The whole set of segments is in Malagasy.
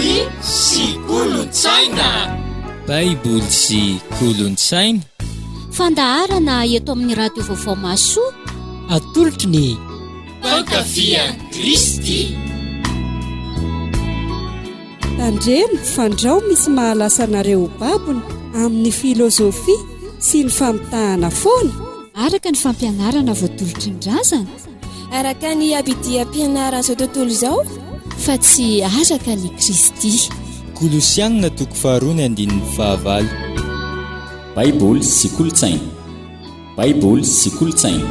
Baiboly sy kolontsaina. Baiboly sy kolontsaina. Fandaharana eto amin'ny Radio Vaovao Mahasoa. Atolotry ny Mpankafy an'i Kristy. Tandremo fandrao misy mahalasa anareo ho babony amin'ny filozofia sy ny famitahana foana. Araka ny fampianarana voatolotry ny razana. Araka ny abidiam-pianaran'izao tontolo izao. Fa tsy araka an'i Kristy. Kolosiana toko faharoa ny andininy fahavalo. Baiboly sy kolontsaina. Baiboly sy kolontsaina.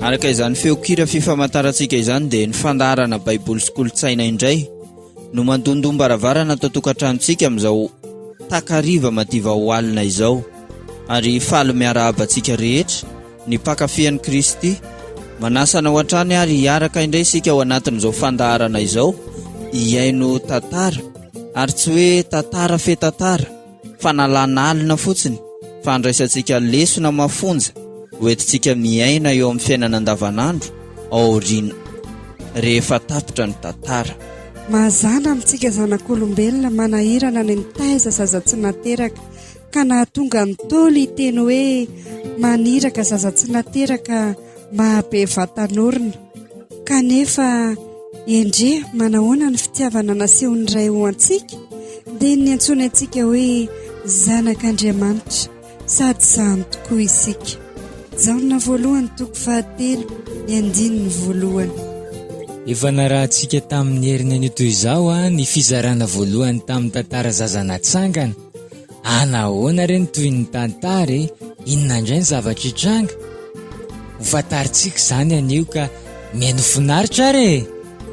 Araka izany feon-kira fifamantarantsika izany dia ny fandaharana Baiboly sy kolontsaina indray no mandondom-baravarana ato an-tokantranontsika amin'izao takariva madiva ho alina izao ary faly miarahaba antsika rehetra ny mpankafy an'i Kristy. Manasa anao hatrany ary hiaraka indray isika ao anatin'izao fandaharana izao hihaino tantara ary tsy hoe tantara fe tantara fanalana alina fotsiny fa handraisantsika lesona mafonja hoentintsika miaina eo amin'ny fiainana andavanandro ao aoriana rehefa tapitra ny tantara. Mazàna amintsika zanak'olombelona manahirana ny mitaiza zaza tsy nateraka ka nahatonga ny Ntaolo hiteny hoe maniraka zaza tsy nateraka mahabe vatan'orona. Kanefa endre manahoana ny fitiavana nasehon'ny Ray ho antsika dia ny niantsoany antsika hoe zanak'Andriamanitra sady izany tokoa isika. Jaona voalohany toko fahatelo ny andininy voalohany. Efa narahantsika tamin'ny heriny anio toy izao ny fizarana voalohany tamin'ny tantara zaza natsangana. Anahoana re ny tohin'ny tantara e? Inona indray ny zavatra hitranga? Ho fantarintsika izany anio ka mihaino finaritra ary e!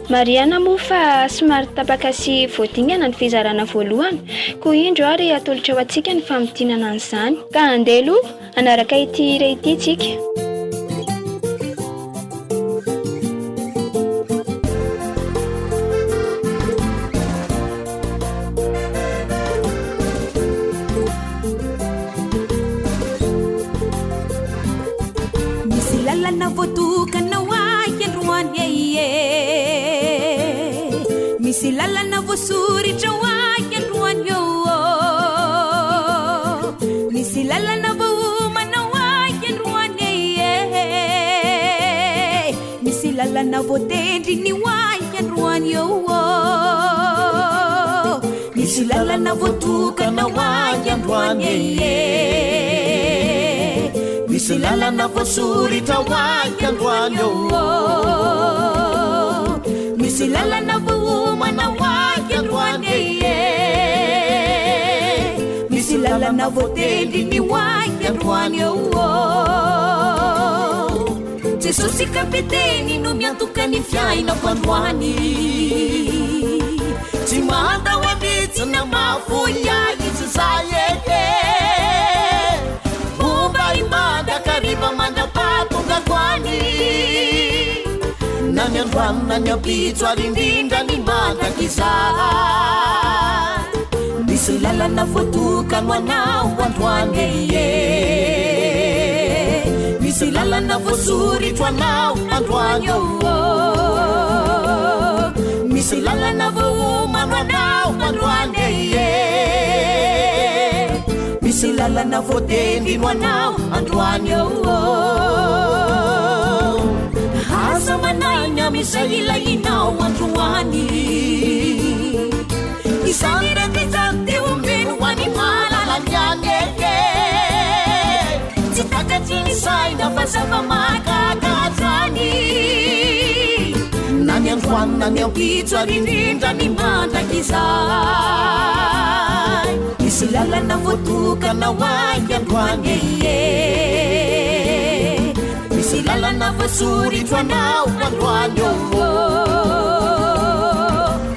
Marihana moa fa somary tapaka sy voadingana ny fizarana voalohany, koa indro ary atolotra ho antsika ny famintinana an'izany. Ka andeha aloha hanaraka ity hira ity tsika. Misy lalana voatokana ho ahy androany e ie. Misy lalana voasoritra ho ahy androany ô. Misy lalana voaomana ho ahy androany e ie. Misy lalana voatendry ny ho ahy androany ô. Misy lalana voatokana ho ahy androany e ie. Misy lalana voasoritra ho ahy androany ô. Misy lalana voaomana ho ahy androany e ie. Misy lalana voatendry ny ho ahy androany ô. Jesosy kapiteny no miantoka ny fiainako androany. Tsy mandao mihitsy na mahafoy ahy izy zay e e. Momba ahy mandrakariva mandra-pahatongako any. Na ny androany na ny ampitso ary indrindra ny mandrakizay. Misy lalana voatokana ho anao androany e e. Misy lalana voasoritro anao androany ô. Misy lalana voaomano anao androany e e. Misy lalana voatendrino anao androany ô. Aza manahy ny amin'izay ilainao androany. Izany rehetra izany dia omeny ho an'ny mahalala ny any e e. Tsy takatry ny saina fa zava-mahagaga hatrany. Na ny androany na ny ampitso ary indrindra ny mandrakizay. Misy lalana voatokana ho ahy androany e e. Misy lalana voasoritro anao androany ô.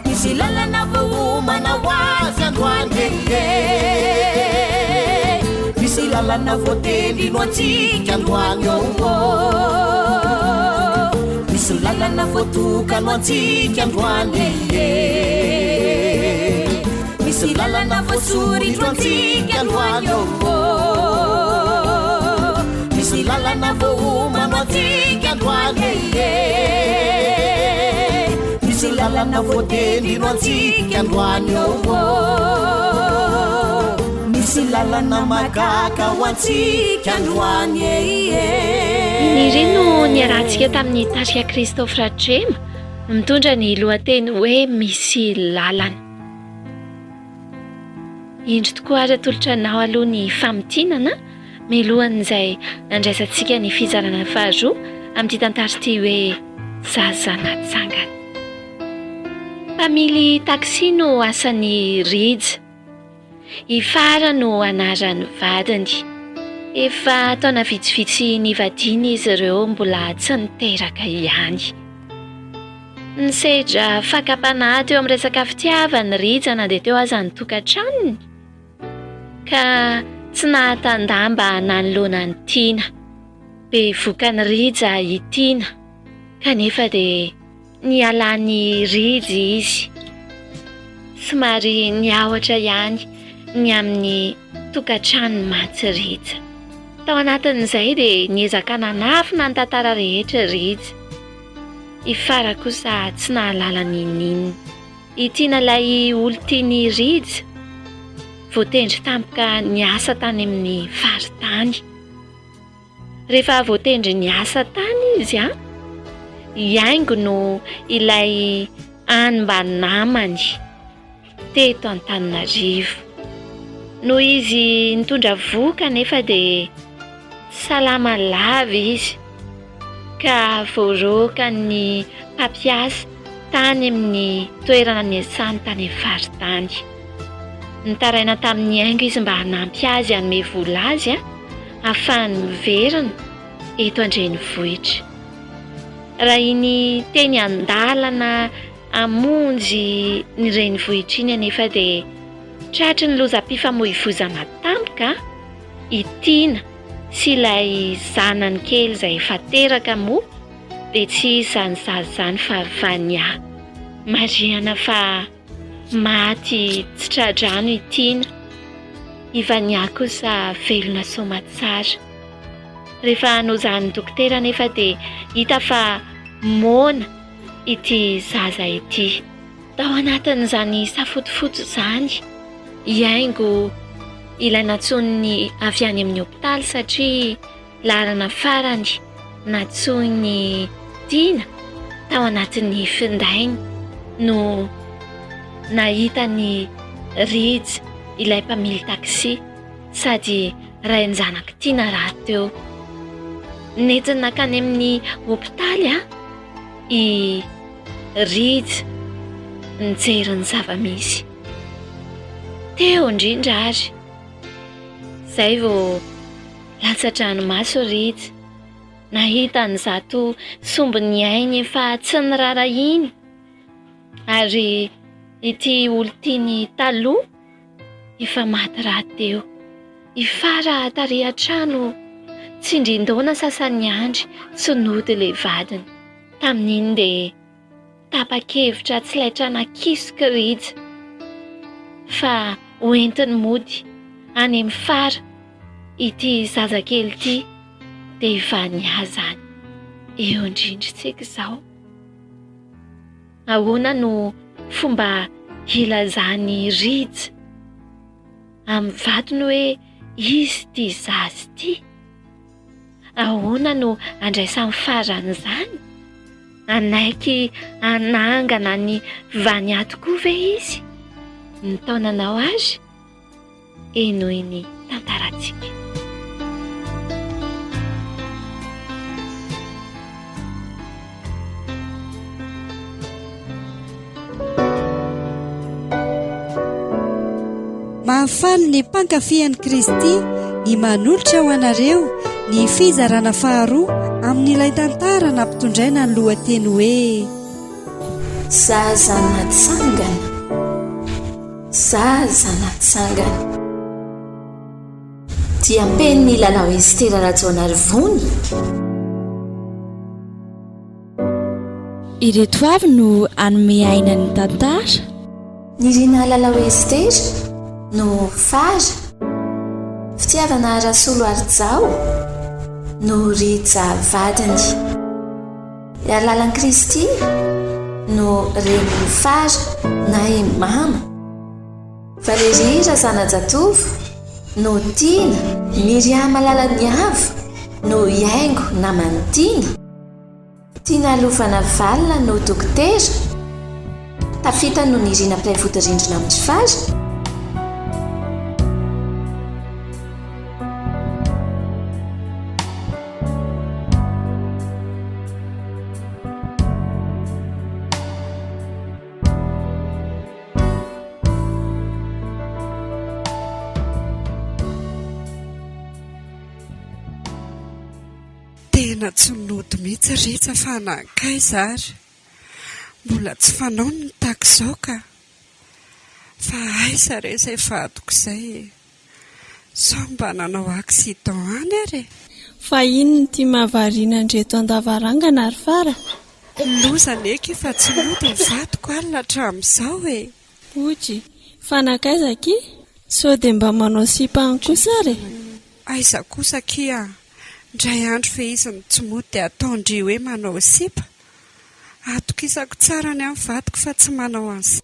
Misy lalana voaomana ho azy androany e e. Misy lalana voatendry no antsika androany ô. Misy lalana voatokana ho antsika androany e e. Misy lalana voasoritro antsika androany ô Misy lalana voaomano antsika androany e Misy lalana voatendrino antsika androany ô Misy lalana mahagaga ho antsika androany e Nirina no niarahantsika tamin'ny tarika Christophe Ratrema mitondra ny lohateny hoe Misy lalana. Indro tokoa ary atolotra anao aloha ny famintinana milohan'izay andraisantsika ny fizarana faharoa amin'ity tantara ity hoe Zaza natsangana. Mpamily taxi no asan'i Rija. I Fara no anaran'ny vadiny. Efa taona vitsivitsy nivadiana izy ireo mbola tsy niteraka ihany. Nisedra fakam-panahy teo amin'ny resaka fitiavana Rija na dia teo aza ny tokantranony, ka tsy nahatan-damba nanoloana an'i Tiana. Bevokan'i Rija i Tiana, kanefa dia Nialan'i Rija izy. Somary niahotra ihany ny amin'ny tokantranony mantsy Rija. Tao anatin'izay dia niezaka nanafina ny tantara rehetra Rija. I Fara kosa tsy nahalala n'inon'inona. I Tiana ilay olon-tian'i Rija, voatendry tampoka niasa tany amin'ny faritany. Rehefa voatendry niasa tany izy an, i Haingo no ilay any mba namany teto Antananarivo. Noho izy nitondra vohoka anefa dia tsy salama lava izy ka voaroakan'ny mpampiasa tany amin'ny toerana niasany tany amin'ny faritany. Nitaraina tamin'i Haingo izy mba hanampy azy hanome vola azy ahafahany miverina eto an-drenivohitra. Raha iny teny an-dalana hamonjy ny renivohitra iny anefa dia tratry ny lozam-pifamoivoizana tampoka i Tiana sy ilay zanany kely izay efa teraka moa dia tsy iza izany zaza izany fa Vania. Marihana fa Maty tsy tra-drano i Tiana. I Vania kosa velona soamatsara. Rehefa nozahan'ny dokotera anefa dia hita fa moana ity zaza ity. Tao anatin'izany safotofoto izany, i Haingo ilay nantsoin'ny avy any amin'ny hopitaly satria Laharana farany nantsoin'i Tiana tao anatin'ny findainy no nahita an'i Rija ilay mpamily taxi sady rain-janak'i Tiana rahateo. Nentiny nankany amin'ny hopitaly i Rija nijery ny zava-misy. Teo indrindra ary izay vao Latsa-dranomaso Rija nahita an'izato sombin'ny ainy efa tsy nirarahiany ary ity olon-tiany taloha efa maty rahateo. I Fara tary an-trano tsindrin-daona sasa niandry tsy nody ilay vadiny. Tamin'iny dia Tapa-kevitra tsy laitra nakisoka Rija fa hoentiny mody any amin'ny fara ity zazakely ity dia i Vania izany. Eo indrindra isika izao. Ahoana no fomba hilazan'i Rija amin'ny vadiny hoe izy ity zaza ity? Ahoana no andraisan'ny fara an'izany? Hanaiky hanangana an'i Vania tokoa ve izy? Ny taonanao ary? Henoy ny tantarantsika. Mahafaly ny mpankafy an'i Kristy ny manolotra ho anareo ny fizarana faharoa amin'ilay tantara nampitondraina ny lohateny hoe Zaza natsangana, Zaza natsangana. Diam-penin'i Lalao Estera Rajaonarivony. Ireto avy no hanome aina ny tantara. Nirina Lalao Esther no Fara. Fitiavana Rasoloarijao no Rija vadiny. Iarilalan'i Kristy no renin'i Fara na i Mama. Valérie Razanajatovo no Tiana. Myriam Lalaniavo no Haingo naman'i Tiana. Tiana Lovana Val no dokotera. Tafita no Nirina mpiray vodirindrina amin-dry Fara. Tena tsy nody mihitsy Rija fa nankaiza ary? Mbola tsy fanaony ny tahaka izao ka! Fa aiza re izay vadiko izay e? Sao mba nanao accident any ary e? Fa inona ity mahavariana an-dreto an-davarangana ry Fara? Loza anie akia fa tsy mody ny vadiko alina hatramin'izao e! Odry, fa nankaiza akia? Sao dia mba manao sipa any kosa ary e? Aiza kosa akia? Indray andro ve izy no tsy mody dia ataon-dry hoe manao sipa? Atokisako tsara ny ahy ny vadiko fa tsy manao an'izany.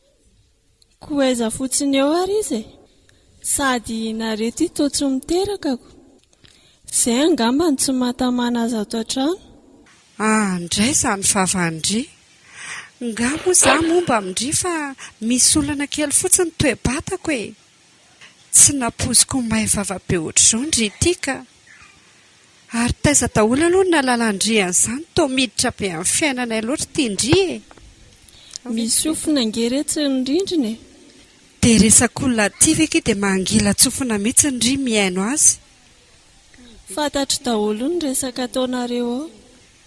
Koa aiza fotsiny eo ary izy e? Sady nareo ty toa tsy miteraka ko! Zay angamba no tsy mahatamana azy ato an-trano. Ah ndray izany vavan-dry! Nga moa za momba amin-dry fa misy olana kely fotsiny toe-batako e! Tsy nampoiziko ho may vava be ohatr'izao ndry ity ka! Ary taiza daholo aloha no nahalalan-dry an'izany toa miditra be amin'ny fiainanay loatra ity ndry e! Misy sofina ange re tsy ny rindrina e! Dia resak'olona aty ve kay dia mangilan-tsofina mihitsy ndry mihaino azy? Fantatro daholo ny resaka ataonareo ao.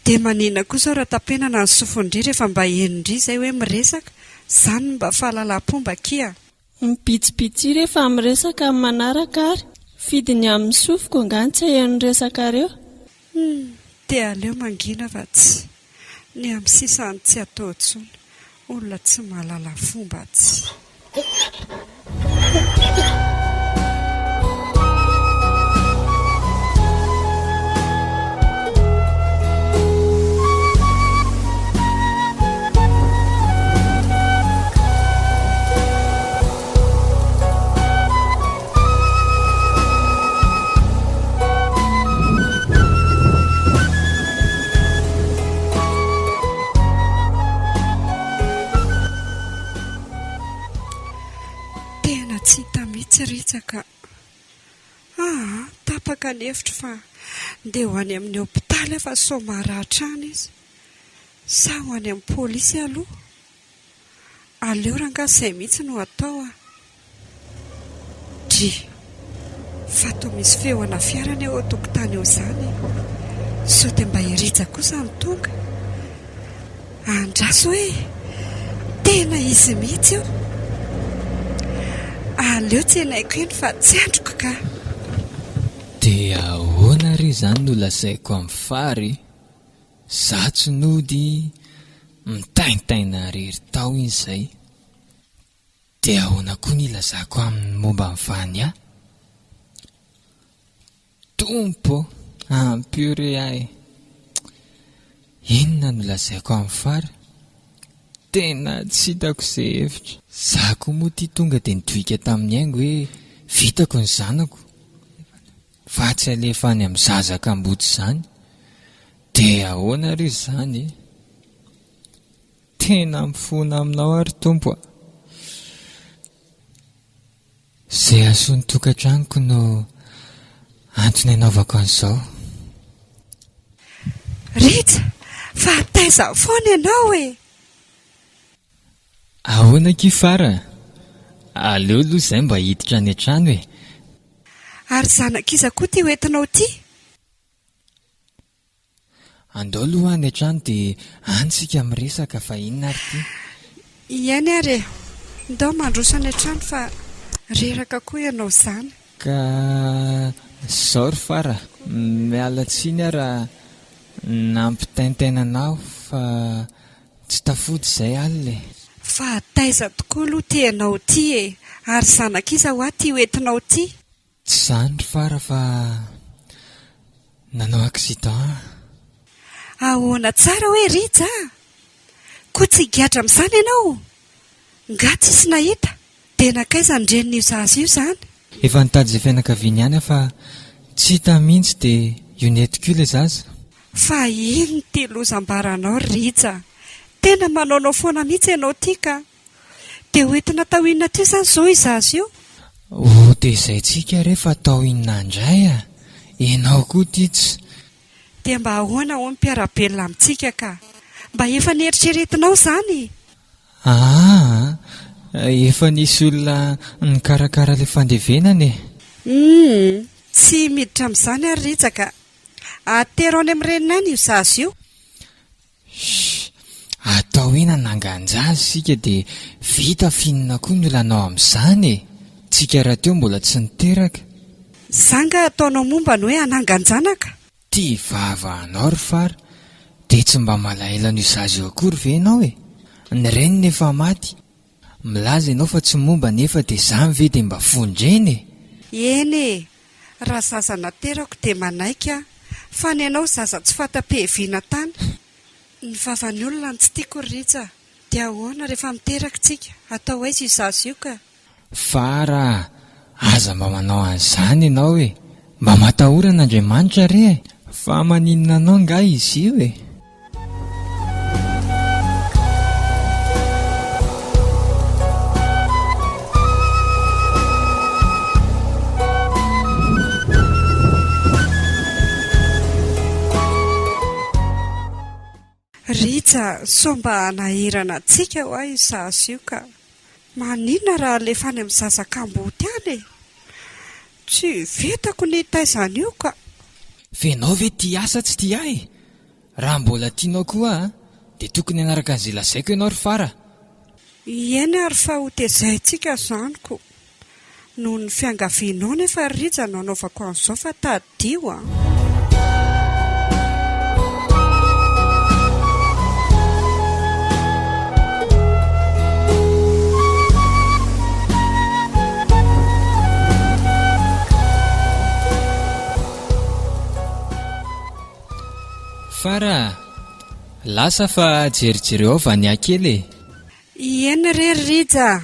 Dia maninona koa izao raha tapenana ny sofin-dry rehefa mba henon-dry izay hoe miresaka? Izany no mba fahalalam-pomba akia! Mibitsibitsia rehefa miresaka amin'ny manaraka ary. Fidiny amin'ny sofiko angaha ny tsy haheno ny resakareo. Humm, dia aleo mangina fa tsy. Ny amin'ny sisa ny tsy atao intsony. Olona tsy mahalala fomba tsy. Tena tsy hita mihitsy Rija ka. Aa, tapaka ny hevitro fa ndeha ho any amin'ny hopitaly aho fa sao maratra any izy. Sa ho any amin'ny polisy aloha? Aleo rangaha izay mihitsy no atao a! Dry! Fa toa misy feo ana fiara anie eo an-tokotany eo izany e! Sao dia mba i Rija kosa no tonga? Andraso e! Tena izy mihitsy io! Aleo tsenaiko eny fa tsy andriko ka! Dia ahoana re izany no lazaiko amin'i Fary? Za tsy nody mitaintaina rery tao iny zay. De ahoana koa ny ilazako aminy momba an'i Vania? Tompo ô, ampio re ahy e! Inona no lazaiko amin'i Fara? Tena tsy hitako izay hevitra. Za koa moa ity tonga dia nitohika tamin'ny haingo hoe vitako ny zanako. Fa tsy alefa any amin'ny zaza kamboty izany. Dia ahoana re izany e? Tena mifona aminao aho ry Tompo a! Izay hahasoa ny tokantranoko no antony anaovako an'izao. Rija, fa taiza foana ianao e? Ahoana akia Fara? Aleo aloha izay mba hiditra any an-trano e! Ary zanak'iza koa ity hoentinao ity? Andao aloha any an-trano dia any isika miresaka fa inona ary ity? Ieny ary e! Ndao mandroso any an-trano fa reraka koa ianao izany. Ka izao ry Fara, miala tsiny aho raha nampitaintaina anao fa Tsy tafody izay alina e! Fa taiza tokoa aloha ity ianao ity e? Ary zanak'iza hoa ity hoentinao ity? Tsy izany ry Fara fa nanao accident aho. Ahoana tsara hoe Rija a? Koa tsy higadra amin'izany ianao? Nga tsisy nahita? Dia nankaiza ny renin'io zaza io izany? Efa nitady izay fianakaviany ihany aho fa tsy hita mihitsy dia io nentiko io ilay zaza. Fa inona ity loza ambaranao ry Rija a? Tena manaonao foana mihitsy ianao ity ka! Dia ho entina atao inona aty izany izao io zaza io? Ho tezaintsika re fa atao inona indray a! Ianao koa ity tsy. Dia mba ahoana hoy ny mpiara-belona amintsika ka? Mba efa neritreretinao izany? Aa! Efa nisy olona nikarakara ilay fandevenana e! Humm! Tsy miditra amin'izany ary Rija ka! Atero any amin'ny reniny any io zaza io! Shh! Atao hoe nanangan-jaza isika dia vita f'inona koa ny olanao amin'izany e! Tsika rahateo mbola tsy niteraka. Za nga ataonao momba ny hoe hanangan-janaka? Ty vava anao ry Fara, dia tsy mba malahelo an'io zaza io akory ve ianao e? Ny reniny efa maty, milaza ianao fa tsy momba nefa dia izany ve dia mba fon-dreny e? Eny e! Raha zaza naterako dia manaiky aho, fa ny anao zaza tsy fata-piheviana tany. Ny vavan'ny olona no tsy tiako ry Rija a! Dia ahoana rehefa miteraka tsika, atao aiza io zaza io ka? Fara a! Aza mba manao an'izany ianao e! Mba matahora an'Andriamanitra re e! Fa maninona anao angaha izy io e? Rija, sao mba hanahirana antsika hoa io zaza io ka. Maninona raha alefa any amin'ny zaza kamboty any e? Tsy vitako ny hitaiza an'io ka. F'enao ve tia ahy sa tsy tia ahy e? Raha mbola tianao koa aho dia tokony hanaraka an'izay lazaiko ianao ry Fara. Eny ary fa ho tezaintsika izany ko. Noho ny fiangavianao nefa ry Rija no anaovako an'izao fa tadidio an. Fara a! Lasa fa jerijereo ao Vania kely e! Eny re ry Rija a!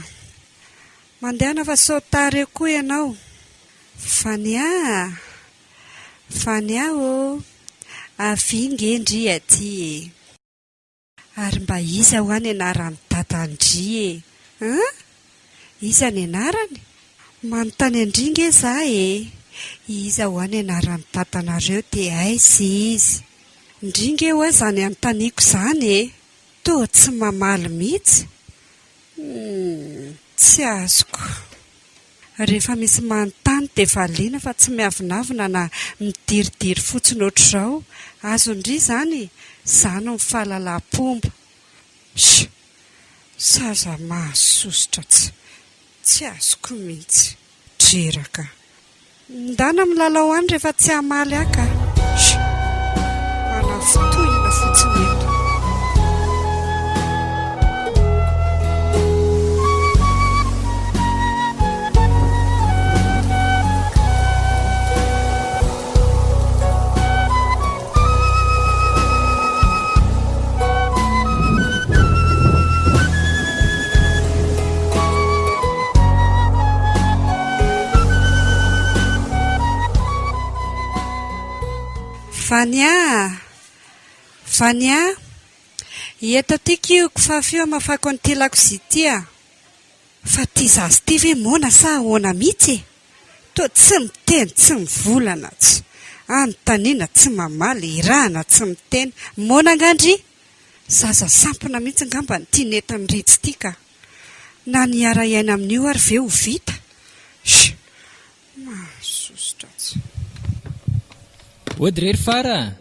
Mandehana fa sao tara eo koa ianao. Vania a! Vania ô! Avia nge ndry aty e! Ary mba iza hoa ny anaran'i dadan-dry e? An? Iza ny anarany? Manontany an-dry nge za e! Iza hoa ny anaran'i dadanareo dia aiza izy? Ndry nge hoa izany anontaniako izany e! Toa tsy mamaly mihitsy? Humm, tsy azoko. Rehefa misy manontany dia valiana fa tsy miavonavona na midiridiry fotsiny ohatr'izao. Azon-dry izany e! Izany no fahalalam-pomba. Sh! Zaza mahasosotra tsy tsy azoko mihitsy. Dreraka. Ndana milalao any rehefa tsy hamaly ahy ka. Sh! Manafintohina fotsiny eto. Vania a! Vania a! Eto aty kihoko kifafy io hamafako an'ity lakozia ity a! Fa ity zaza ity ve moana sa ahoana mihitsy e? Toa tsy miteny tsy mivolana tsy anontaniana tsy mamaly irahana tsy miteny moana angaha ndry? Zaza sampona mihitsy angamba ity nentin'i Rija ity ka! Na ny hiara-hiaina amin'io ary ve ho vita? Sh! Mahasosotra tsy. Ody re ry Fara a!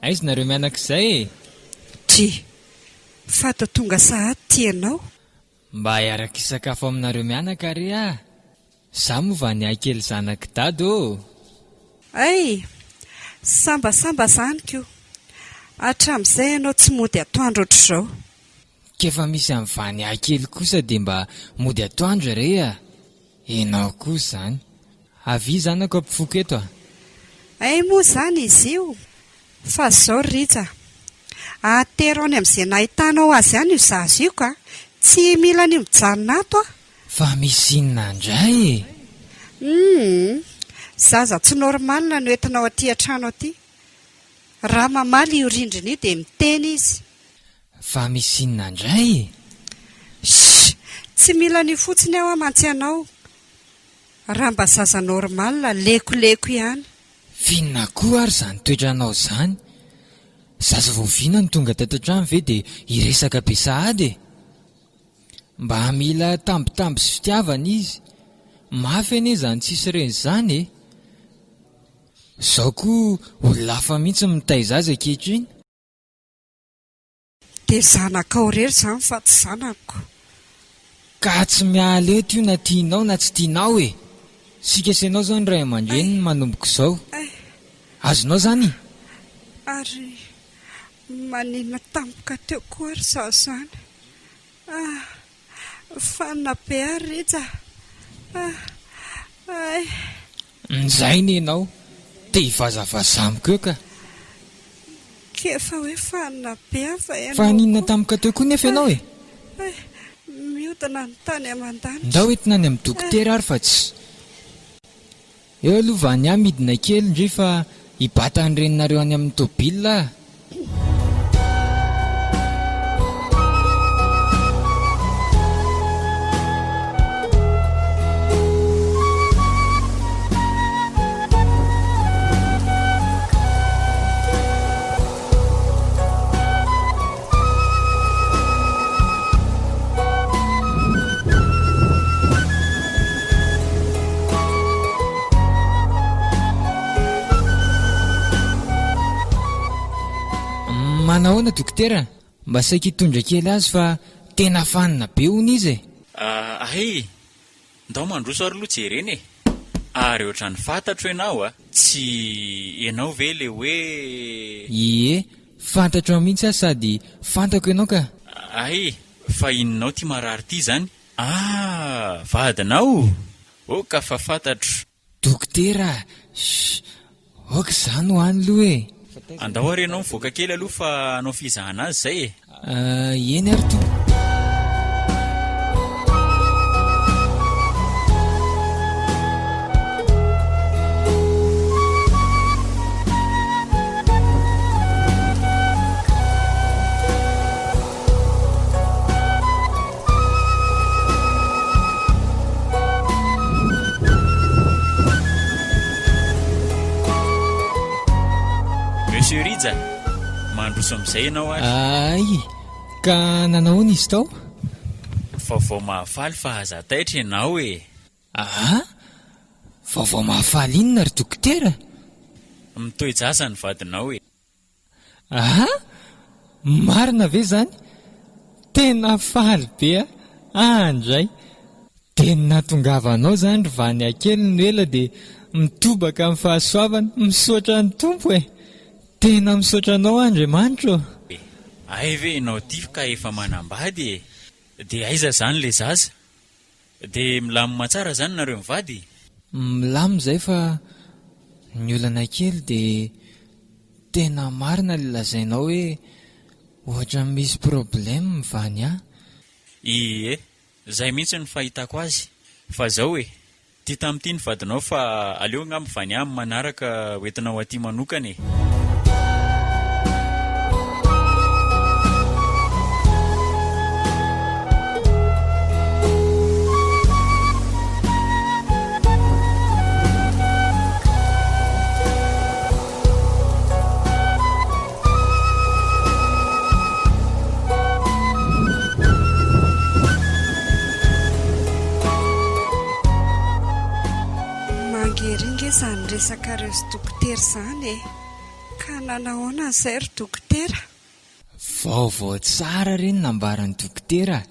Aiza nareo mianaka izay e? Dry! Fa toa tonga sahady ity ianao? Mba hiaraka hisakafo aminareo mianaka re ah! Za moa vania kely zanak'i dada ô! Hay! Sambasamba zany ko! Hatramin'izay ianao tsy mody atoandro ohatr'izao. K'efa misy an'i Vania kely kosa dia mba mody atoandro re a! Enao koa izany. Avia zanako ampifoko eto a! Hay moa izany izy io fa zao ry Rija a! Atero any amin'izay nahitanao azy any io zaza io ka! Tsy mila an'io mijanona ato aho! Fa misy inona indray e? Humm! Zaza tsy normal no entinao aty an-trano aty. Raha mamaly io rindrina io dia miteny izy. Fa misy inona indray e? Shh! Tsy mila an'io fotsiny aho mantsy anao. Raha mba zaza normal, lekoleko ihany. F'inona koa ary izany toetranao izany? Zaza vao vina no tonga tato an-trano ve dia hiresaka be sahady e? Mba mila tambitamby sy fitiavana izy. Mafy anie izany tsisy reny izany e! Izao koa olona hafa mihitsy no mitaiza azy ankehitriny. Dia zanakao irery izany fa tsy zanako. Ka tsy miala eto io na tianao na tsy tianao e! Sika sy ianao izao ny ray aman-dreniny manomboka izao. Azonao izany? Ary maninona tampoka teo koa ary izaho izany? Ah! Fanina be ary Rija ah! Hay! Nzay nenao te hivazavaza amiko eo ka. K'efa hoe fanina be aho fa ianao Fa haninona tampoka teo koa nefa ianao e? Hay! Miodina ny tany aman-danitra. Ndao entina any amin'ny dokotera ary fa tsy. Eo aloha Vania midina kely ndry fa hibata ny reninareo any amin'ny tôbila ah. Manahoana dokotera? Mba saika hitondra kely azy fa tena fanina be hono izy e! Hay! Ndao mandroso ary aloha jerena e! Ary ohatran'ny fantatro ianao a! Tsy ianao ve le hoe. Ie, fantatro mihitsy aho sady fantako ianao ka! Hay! Fa inonao ty marary ty zany? Ah! Vadinao? Ok fa fantatro. Dokotera a! Shh! Ok za no any aloha e! Andao ary ianao mivoaka kely aloha fa hanao fizahana azy izay e! Eny ary tompoko. Monsieur Rija, mandroso amin'izay ianao ary. Ay, ka nanahoana izy tao? Vaovao mahafaly fa aza taitra ianao e! Aa! Vaovao mahafaly inona ry dokotera? Mitoe-jaza ny vadinao e! Aa! Marina ve izany? Tena faly be aho andray! Dia ny nahatongavanao izany ry Vania kely no ela dia mitobaka amin'ny fahasoavana, misaotra ny Tompo e! Tena misaotra anao aho Andriamanitra ô! Hay ve ianao ity ka efa manambady e! Dia aiza izany ilay zaza? Dia milamina tsara izany nareo mivady? Milamina izay fa ny olana kely dia tena marina ilay lazainao hoe ohatran'ny misy problème Vania. Ie, izay mihitsy no fahitako azy. Fa zao e, Tia tamin'ity ny vadinao fa aleo angamba Vania amin'ny manaraka hoentinao aty manokana e. Manga ery nge izany resakareo sy dokotera izany e! Ka nanahoana izay ry dokotera? Vaovao tsara re ny nambaran'ny dokotera a!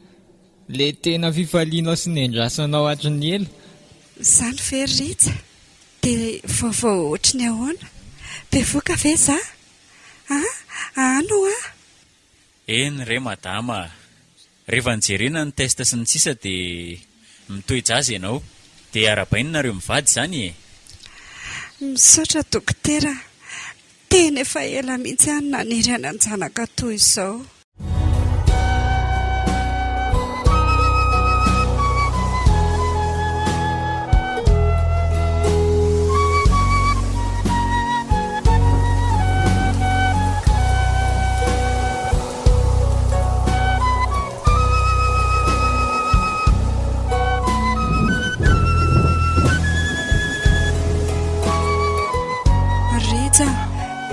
Le tena fifalianao sy nendrasanao hatry ny ela. Izany ve ry Rija? Dia vaovao ohatry ny ahoana? Bevoka ve za? A? Ano a? Eny re madama a! Rehefa nojerena ny test sy ny sisa dia mitoe-jaza ianao. Dia arahabaina nareo mivady izany e! Misaotra dokotera, tena efa ela mihitsy aho no naniry hanan-janaka toy izao. Rija,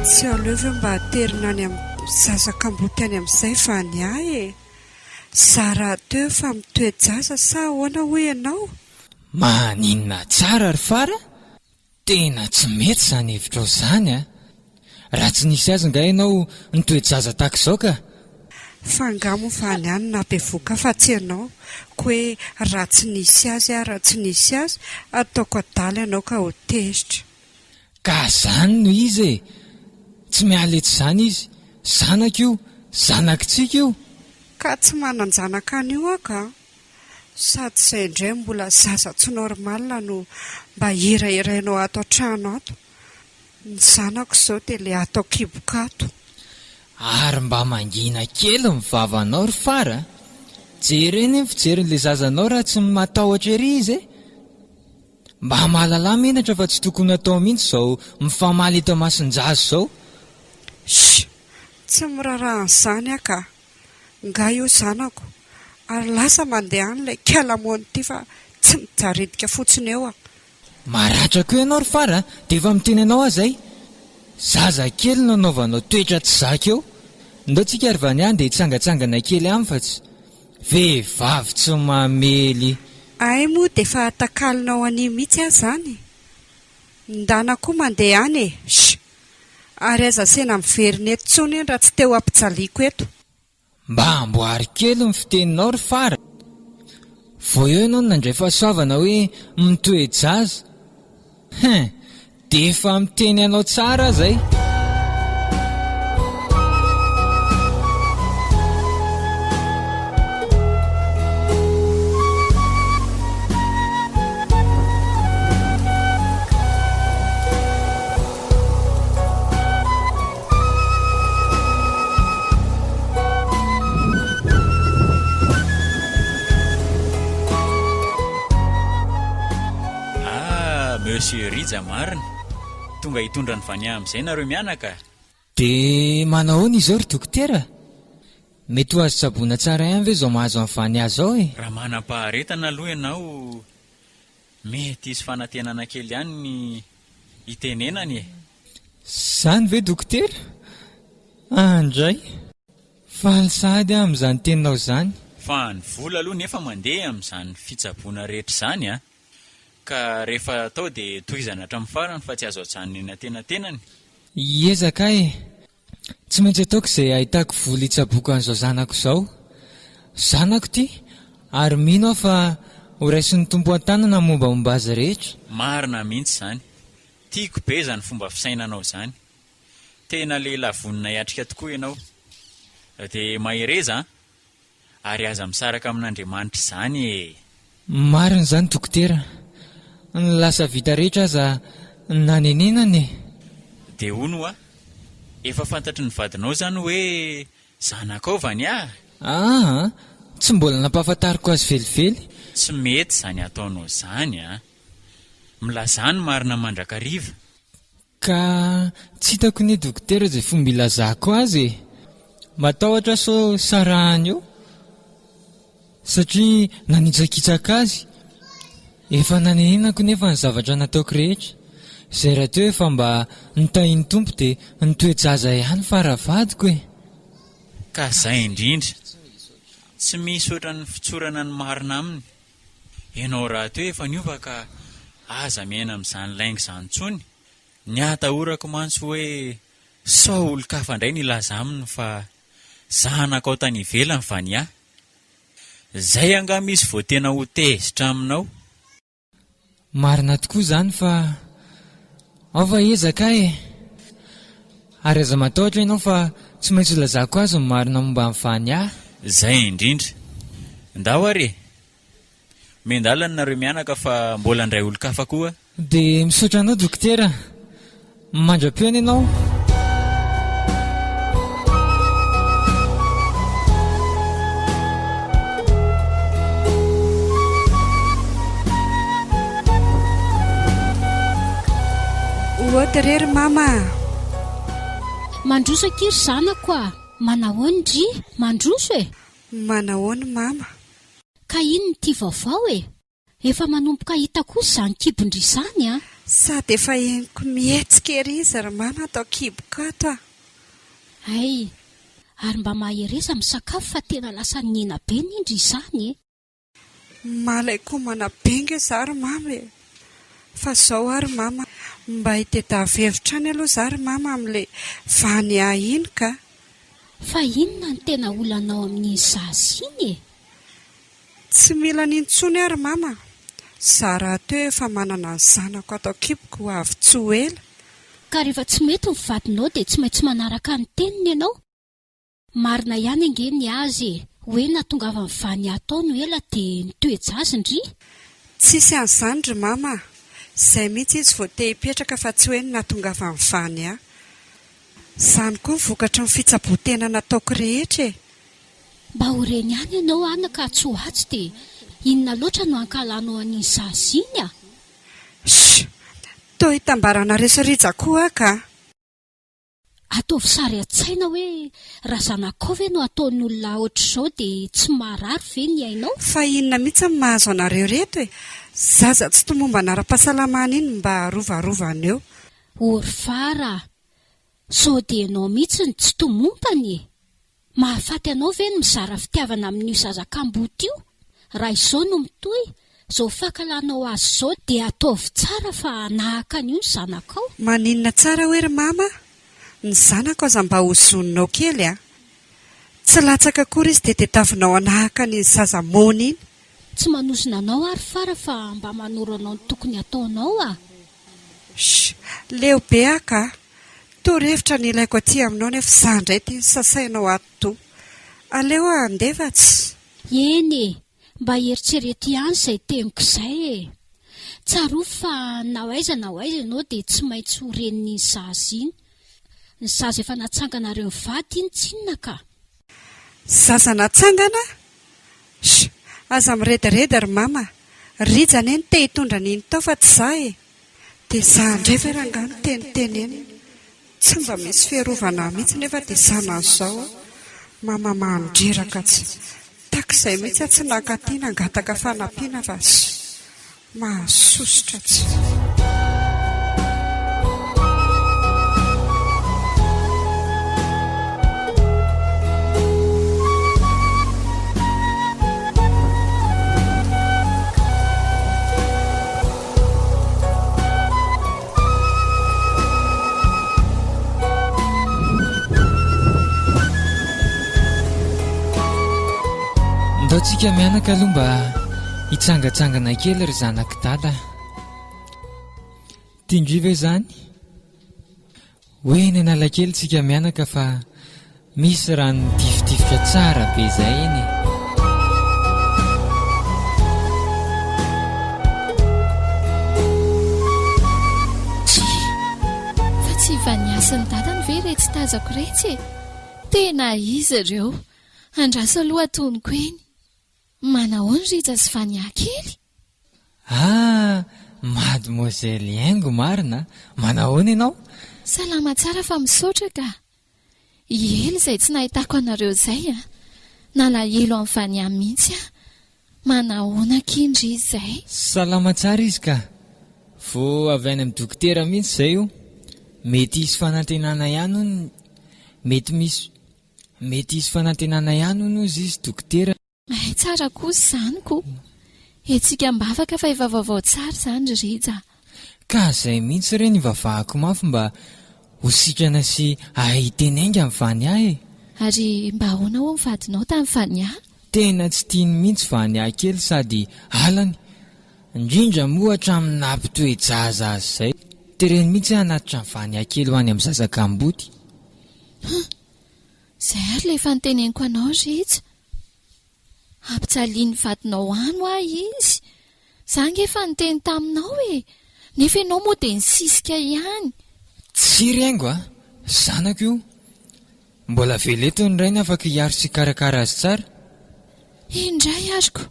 tsy aleo ve mba aterina any amin'ny zaza kamboty any amin'izay va ny ahy e? Za rahateo efa mitoe-jaza sa ahoana hoy ianao? Maninona tsara ry Fara? Tena tsy mety izany hevitrao izany a! Raha tsy nisy azy nga ianao nitoe-jaza tahaka izao ka! Fa nga moa fa any ihany nahabevoka fa tsy ianao ko hoe raha tsy nisy azy aho raha tsy nisy azy ataoko adala ianao ka ho tezitra. Ka zany no izy e! Tsy miala eto izany izy, zanako io, zanakitsika io! Ka tsy manan-janaka an'io aho ka! Sady izay indray mbola zaza tsy normal no mba hirahirainao ato an-trano ato. Ny zanako izao dia ilay ato an-kiboka ato. Ary mba mangina kely ny vavanao ry Fara a! Jereo anie ny fijerin'ilay zazanao raha tsy matahotra ery izy e! Mba mahalalà menatra fa tsy tokony hatao mihitsy izao mifamaly eto imason-jaza izao. Shh! Tsy miraharaha an'izany aho ka! Nga io zanako ary lasa mandeha any ilay kialamony ity fa tsy mijaridika fotsiny eo ah. Maratra koa ianao ry Fara a! Dia efa miteny anao aho izay. Zaza kely no anaovanao toetra tsy zaka eo. Ndao tsika ry Vania andeha hitsangatsangana kely any fa tsy. Vehivavy tsy mamely. Hay moa dia efa atakalonao an'io mihitsy aho izany? Ndana koa mandeha any e! Shh! Ary aza asiana miverina eto intsony iny raha tsy te ho ampijaliako eto. Mba amboary kely ny fiteninao ry Fara. Vao eo ianao no nandray fahasoavana hoe mitoe-jaza. Hein! Dia efa miteny anao tsara aho izay. Ah, Monsieur Rija marina. Tonga hitondra an'i Vania amin'izay nareo mianaka? Dia manahoana izao ry dokotera? Mety ho azo tsaboina tsara ihany ve izao mahazo an'i Vania izao e? Raha manam-paharetana aloha ianao Mety hisy fanantenana kely ihany ny hitenenany e! Zany ve dokotera? Andray! Faly sahady aho amin'izany teninao izany. Fa ny vola aloha nefa mandeha amin'izany fitsaboana rehetra izany a! Ka rehefa atao dia tohizana hatramin'ny farany fa tsy azo ajanona eny antenatenany. Hiezaka aho e! Tsy maintsy ataoko izay hahitako vola hitsaboako an'izao zanako izao. Zanako ity, ary mino aho fa ho raisin'ny Tompo an-tanana ny mombamomba azy rehetra. Marina mihitsy izany. Tiako be izany fomba fisainanao izany. Tena lehilahy vonona hiatrika tokoa ianao. Dia mahereza an! Ary aza misaraka amin'Andriamanitra izany e! Marina izany dokotera. Ny lasa vita rehetra aza nanenenana e! Dia hono hoa, efa fantatry ny vadinao izany hoe zanakao Vania? Aa, tsy mbola nampahafantariko azy velively. Tsy mety izany ataonao izany a! Milazà ny marina mandrakariva. Ka tsy hitako anie dokotera izay fomba ilazako azy e! Matahotra aho sao sarahany eo satria nanitsakitsaka azy. Efa nanenenako nefa ny zavatra nataoko rehetra. Izay rahateo efa mba notahian'ny Tompo dia nitoe-jaza ihany fa ravadiko e! Ka izay indrindra. Tsy misy ohatran'ny fitsorana ny marina aminy. Ianao rahateo efa niova ka aza miaina amin'izany lainga izany intsony. Ny atahorako mantsy hoe sao olon-kafa indray no hilaza aminy fa zanakao tany ivelany Vania. Izay angamba izy vao tena ho tezitra aminao. Marina tokoa izany fa ao fa ezaka aho e! Ary aza matahotra ianao fa tsy maintsy holazako azy ny marina momba an'i Vania. Izay indrindra. Ndao ary e! Miandalana nareo mianaka fa mbola handray olon-kafa koa. Dia misaotra anao dokotera. Mandra-pihaona ianao. Ohoty re ry mama a! Mandroso akia ry zanako a! Manahoana ndry? Mandroso e! Manahoana mama? Ka inona ity vaovao e? Efa manomboka hita kosa izany kibon-dry izany an! Sady efa henoko mihetsika ery izy ry mama ato an-kiboko ato a! Hay! Ary mba mahereza misakafo fa tena lasa nihena be ny ndry izany e! Malain-komana be nge za ry mama e! Fa zao ary mama, mba hitedavy hevitra any aloha za ry mama amin'ilay Vania iny ka! Fa inona no tena olanao amin'iny zaza iny e? Tsy mila an'iny intsony aho ry mama a! Za rahateo efa manana ny zanako ato an-kiboko ho avy tsy ho ela. Ka rehefa tsy mety ny vadinao dia tsy maintsy manaraka ny teniny ianao? Marina ihany ange ny azy e! Hoe nahatongavan'i Vania tao no ela dia nitoe-jaza ndry? Tsisy an'izany ry mama a! Izay mihitsy izy vao te hipetraka fa tsy hoe ny nahatongavan'i Vania. Izany koa ny vokatry ny fitsaboan-tena nataoko rehetra e! Mba ho reny ihany ianao anaka atsy ho atsy dia inona loatra no hankahalanao an'iny zaza iny a! Shh! Toa itambaranareo sy Rija koa aho ka! Ataovy sary an-tsaina hoe raha zanakao ve no ataon'ny olona ohatr'izao dia tsy marary ve ny ainao? Fa inona mihitsy no mahazo anareo ireto e? Zaza tsy tomombana ara-pahasalamana iny mba arovarovana eo. Ory fara a! Sao dia ianao mihitsy no tsy tomombana e? Mahafaty anao ve ny mizara fitiavana amin'io zaza kamboty io? Raha izao no mitohy, izao fankahalanao azy izao dia ataovy tsara fa hanahaka an'io ny zanakao. Maninona tsara hoe ry mama a? Ny zanako aza mba hozoninao kely a! Tsy latsaka akory izy dia tediavinao hanahaka an'iny zaza moana iny. Tsy manozona anao aho ry Fara fa mba manoro anao ny tokony hataonao a! Shh! Leo be aho ka! Torohevitra no ilaiko aty aminao nefa za indray ity no sasainao ato. Aleo aho handeha fa tsy. Eny e! Mba eritrereto ihany izay teniko izay e! Tsarovy fa na ho aiza na ho aiza ianao dia tsy maintsy ho renin'iny zaza iny. Ny zaza efa natsanganareo mivady iny tsinona ka! Zaza natsangana? Shh! Aza mirediredy ry mama a! Rija anie no te hitondra an'iny tao fa tsy za e! Dia za indray ve rangahy no tenitenenina? Tsy mba misy fiarovana ahy mihitsy nefa dia zanany izao aho. Mama mandreraka tsy tahaka izay mihitsy aho tsy nankaty nangataka fanampiana fa shh! Mahasosotra tsy. Ndao tsika mianaka aloha mba hitsangatsangana kely ry zanak'i dada. Tian-dry ve izany? Ho eny Analakely tsika mianaka fa misy rano mitifitifitra tsara be zay eny e. Tsia! Fa tsy Vania sy ny dadany ve iretsy tazako iretsy e? Tena izy ireo! Andraso aloha atonoko eny. Manahoana Rija sy Vania kely? Ah! Mademoiselle Haingo marina a! Manahoana ianao? Salama tsara fa misaotra ka! Ela izay tsy nahitako anareo izay a! Nalahelo an'i Vania mihitsy aho. Manahoana akia ndry izay? Salama tsara izy ka! Vao avy any amin'ny dokotera mihitsy izay io. Mety hisy fanantenana ihany hono, mety misy, mety hisy fanantenana ihany hono hozy izy dokotera. Hay tsara kosa izany ko! Hetsika am-bavaka fa efa vaovao tsara izany ry Rija a! Ka zay mihitsy re no ivavahako mafy mba ho sitrana sy hahay hiteny ainga ny Vania e! Ary mba ahoana ho'a ny vadinao tamin'i Vania? Tena tsy tiany mihitsy Vania kely sady halany, indrindra moa hatramin'ny nampitoe-jaza azy izay. Tereny mihitsy aho hanatitra an'i Vania kely ho any amin'ny zaza kamboty. Hum! Izay ary ilay efa noteneniko anao Rija. Ampijalian'ny vadinao any hoa izy. Za ange efa niteny taminao e! Nefa ianao moa dia nisisika ihany. Tsia ry haingo a! Zanako io. Mbola avela eto ny rainy afaka hiaro sy hikarakara azy tsara. Indray ary ko!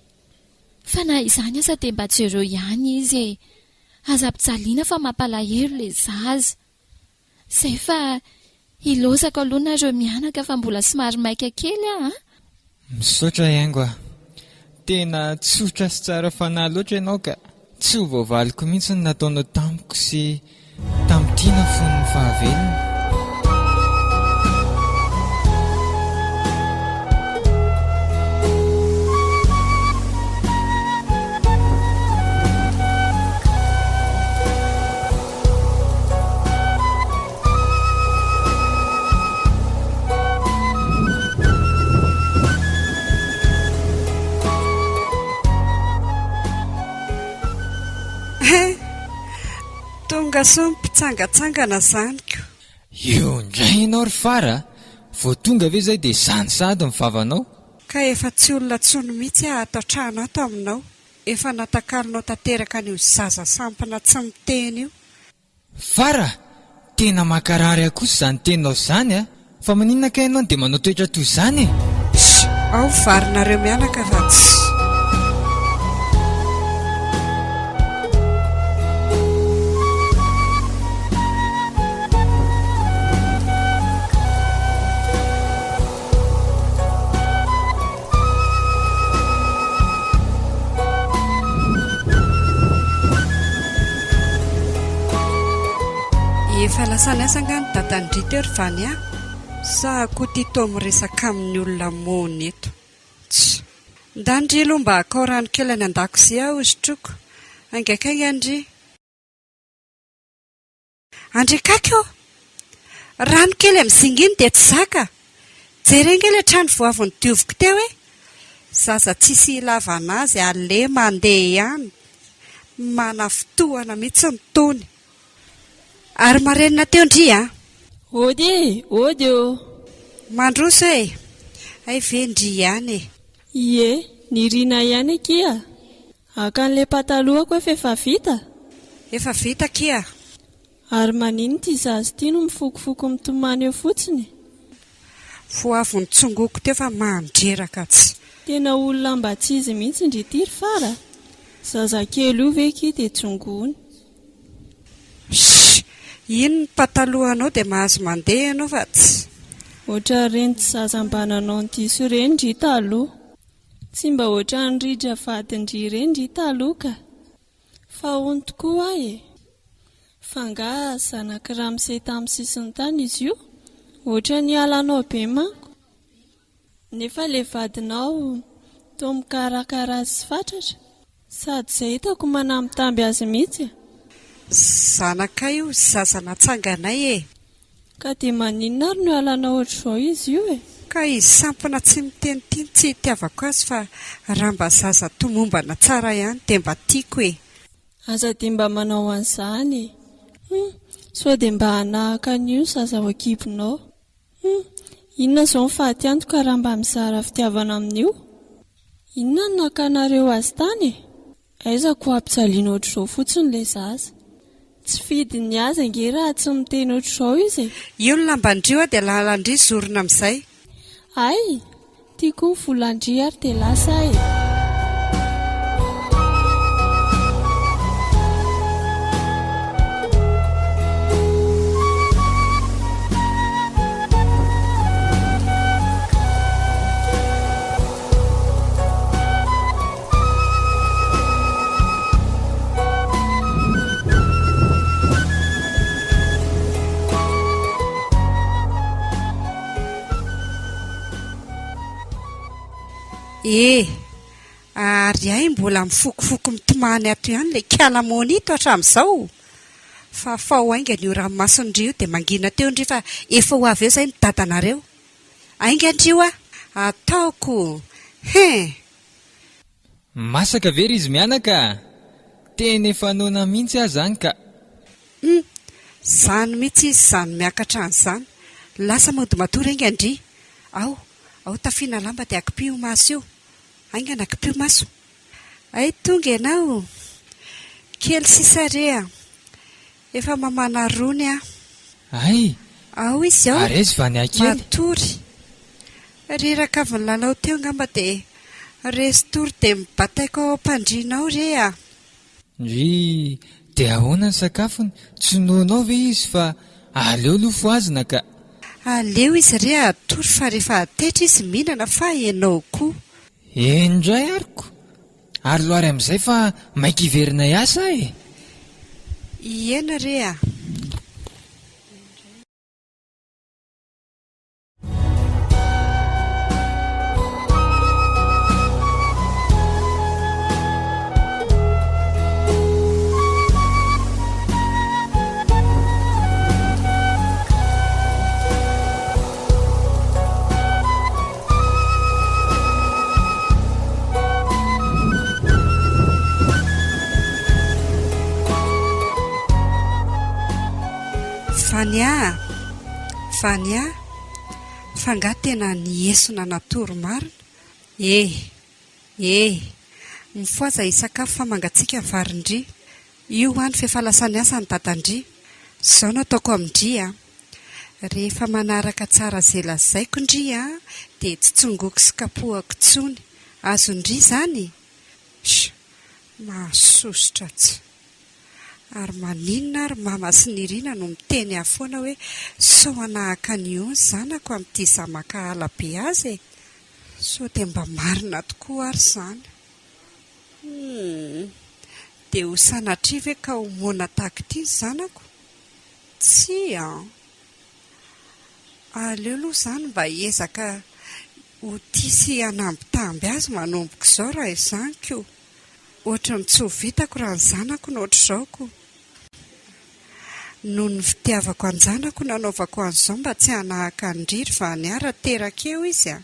Fa na izany aza dia mba jereo ihany izy e! Aza ampijaliana fa mampalahelo ilay zaza. Zay fa ilaozako aloha nareo mianaka fa mbola somary maika kely aho a! Misaotra Haingo a! Tena tsotra sy tsara fanahy loatra ianao ka! Tsy ho voavaliko mihitsy ny nataonao tamiko sy tamin'i Tiana fony fahavelony. He! Tonga soa ny mpitsangatsangana zany ko! Eo indray ianao ry Fara a! Vao tonga ve izay dia izany sahady ny vavanao? Ka efa tsy olona tsony mihitsy aho ato an-trano ato aminao. Efa natakalonao tanteraka an'io zaza sampona tsy miteny io. Fara! Tena mankarary ahy kosa izany teninao izany a! Fa maninona kay ianao no dia manao toetra toy izany e? Tssy! Ao varinareo mianaka fa tssy! Efa lasa niasa angaha ny dadan'i Ndry teo ry Vania? Sa koa ty toa miresaka amin'ny olona moana eto? Tss. Ndà ndry aloha mba hakao rano kely any an-dakozia aho hosotroiko. Haingankaingana ndry. Andriakaky ô! Rano kely amin'ny zinga iny dia tsy zaka! Jereo ange ilay trano vao avy nodioviko teo e! Zaza tsisy ilavana azy aleha mandeha ihany! Manafintohana mihitsy ny tony! Ary marenina teo ndry a! Ody e! Ody ô! Mandroso e! Hay ve ndry ihany e! Ie, nirina ihany akia! Haka an'ilay patalohako hoe f'efa vita? Efa vita akia! Ary maninona ity zaza ity no mifokofoko mitomany eo fotsiny e? Vao avy nitsongoko teo fa mandreraka tsy. Tena olona mba tsy izy mihitsy ndry ity ry Fara a! Zazakely io ve akia dia tsongoiny. Shh! Iny ny patalohanao dia mahazo mandeha ianao fa tsy. Ohatran'ireny tsy zaza mba nanao ny diso ireny ndry taloha. Tsy mba ohatran'i Rija vadin-dry ireny ry taloha ka! Fa hono tokoa hoa e! Fa angaha zanak'i ramose tamin'ny sisin'ny tany izy io? Ohatran'ny halanao be manko! Nefa ilay vadinao toa mikarakara azy fatratra. Sady izay hitako manambitamby azy mihitsy e! Zanakay io zaza natsanganay e! Ka dia maninona ary no ialanao ohatr'izao izy io e? Ka izy sampona tsy miteny ity no tsy itiavako azy fa raha mba zaza tomombana tsara ihany dia mba tiako e! Aza dia mba manao an'izany e! Hum! Sao dia mba hanahaka an'io ny zaza ao an-kibonao? Hum! Inona izao ny faty antoka raha mba mizara fitiavana amin'io? Inona no nakanareo azy tany e? Aiza ko ampijaliana ohatr'izao fotsiny ilay zaza. Tsy fidiny azy ange raha tsy miteny ohatr'izao izy e. Io ny lamban-dry hoa dia lalan-dry zorona amin'izay. Hay! Tiako ny volan-dry ary dia lasa aho e. Eh! Ary hay mbola mifokofoko mitomany ato ihany ilay kiala monito hatramin'izao! Fafao haingana io ranomason-dry io dia mangina teo ndry fa efa ho avy eo izay ny dadanareo! Haingana ndry hoa! Ataoko! Hein! Masaka ve ry izy mianaka a! Tena efa noana mihitsy aho zany ka! Hum! Zany mihitsy izy zany miakatra any zany! Lasa mody matory ainga ndry! Ao! Ao tafiana lamba dia akipio io maso io! Haingana kipio maso. Hay tonga ianao. Kely sisa re a. Efa mamana rony aho. Hay! Ao izy ao. Ary aiza Vania kely? Matory. Reraka avy nilalao teo angamba dia resy tory dia mibataiko ao am-pandriana ao re a. Ndrii, dia ahoana ny sakafony? Tsy noana ao ve izy fa aleo aloha fohazina ka. Aleo izy re hatory fa rehefa taitra izy mihinana fa ianao koa. Eny indray ary ko! Ary loary amin'izay fa maika hiverina hiasa aho e! Iena re a! Vania a! Vania a! Fa angaha tena niesona natory marina? Eh! Eh! Mifohaza hisakafo fa mangatsiaka ny varin-dry. Io any f'efa lasa niasa ny dadan-dry. Zao no ataoko amin-dry a! Rehefa manaraka tsara ze lazaiko ndry a dia tsy tsongoiko sy kapohako tsony. Azon-dry izany? Sh! Mahasosotra tsy. Ary maninona ary mama sy Nirina no miteny ahy foana hoe sao hanahaka an'i Io ny zanako amin'ity za mankahala be azy e! Sao dia mba marina tokoa ary izany? Humm! Dia ho sanatria ve ka ho moana tahaka ity ny zanako? Tsia an! Aleo aloha izany mba hiezaka ho tia sy hanambitamby azy manomboka izao raha izany ko! Ohatry ny tsy ho vitako raha ny zanako no ohatr'izao ko! Noho ny fitiavako an-janako no anaovako an'izao mba tsy hanahaka an-dry ry Vania raha teraka eo izy an!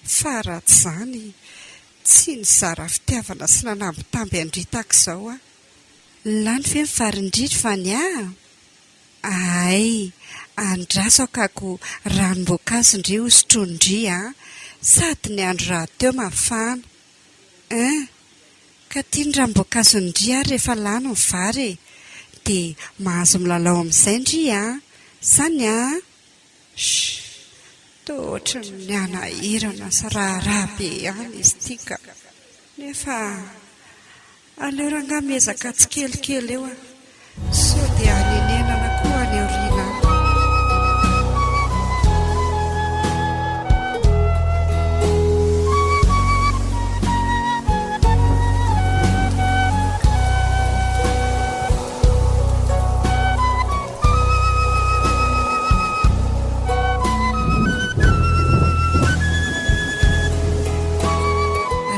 Fa raha tsy izany tsy nizara fitiavana sy nanambitamby an-dry tahaka izao aho. Lany ve ny varin-dry ry Vania a? Ahay, andraso akako ranom-boankazo-ndry ho sotroin-dry a! Sady ny andro rahateo mafana. Hein! Ka ty ny ranom-boankazon-dry ary rehefa lany ny vary e! Dia mahazo milalao amin'izay ndry a! Zany a! Shh! Toa ohatran'ny hanahirana sy raharaha be ihany izy ity ka! Nefa aleo rangahy miezaka tsikelikely eo a! Sao dia hanenenana koa any aoriana any.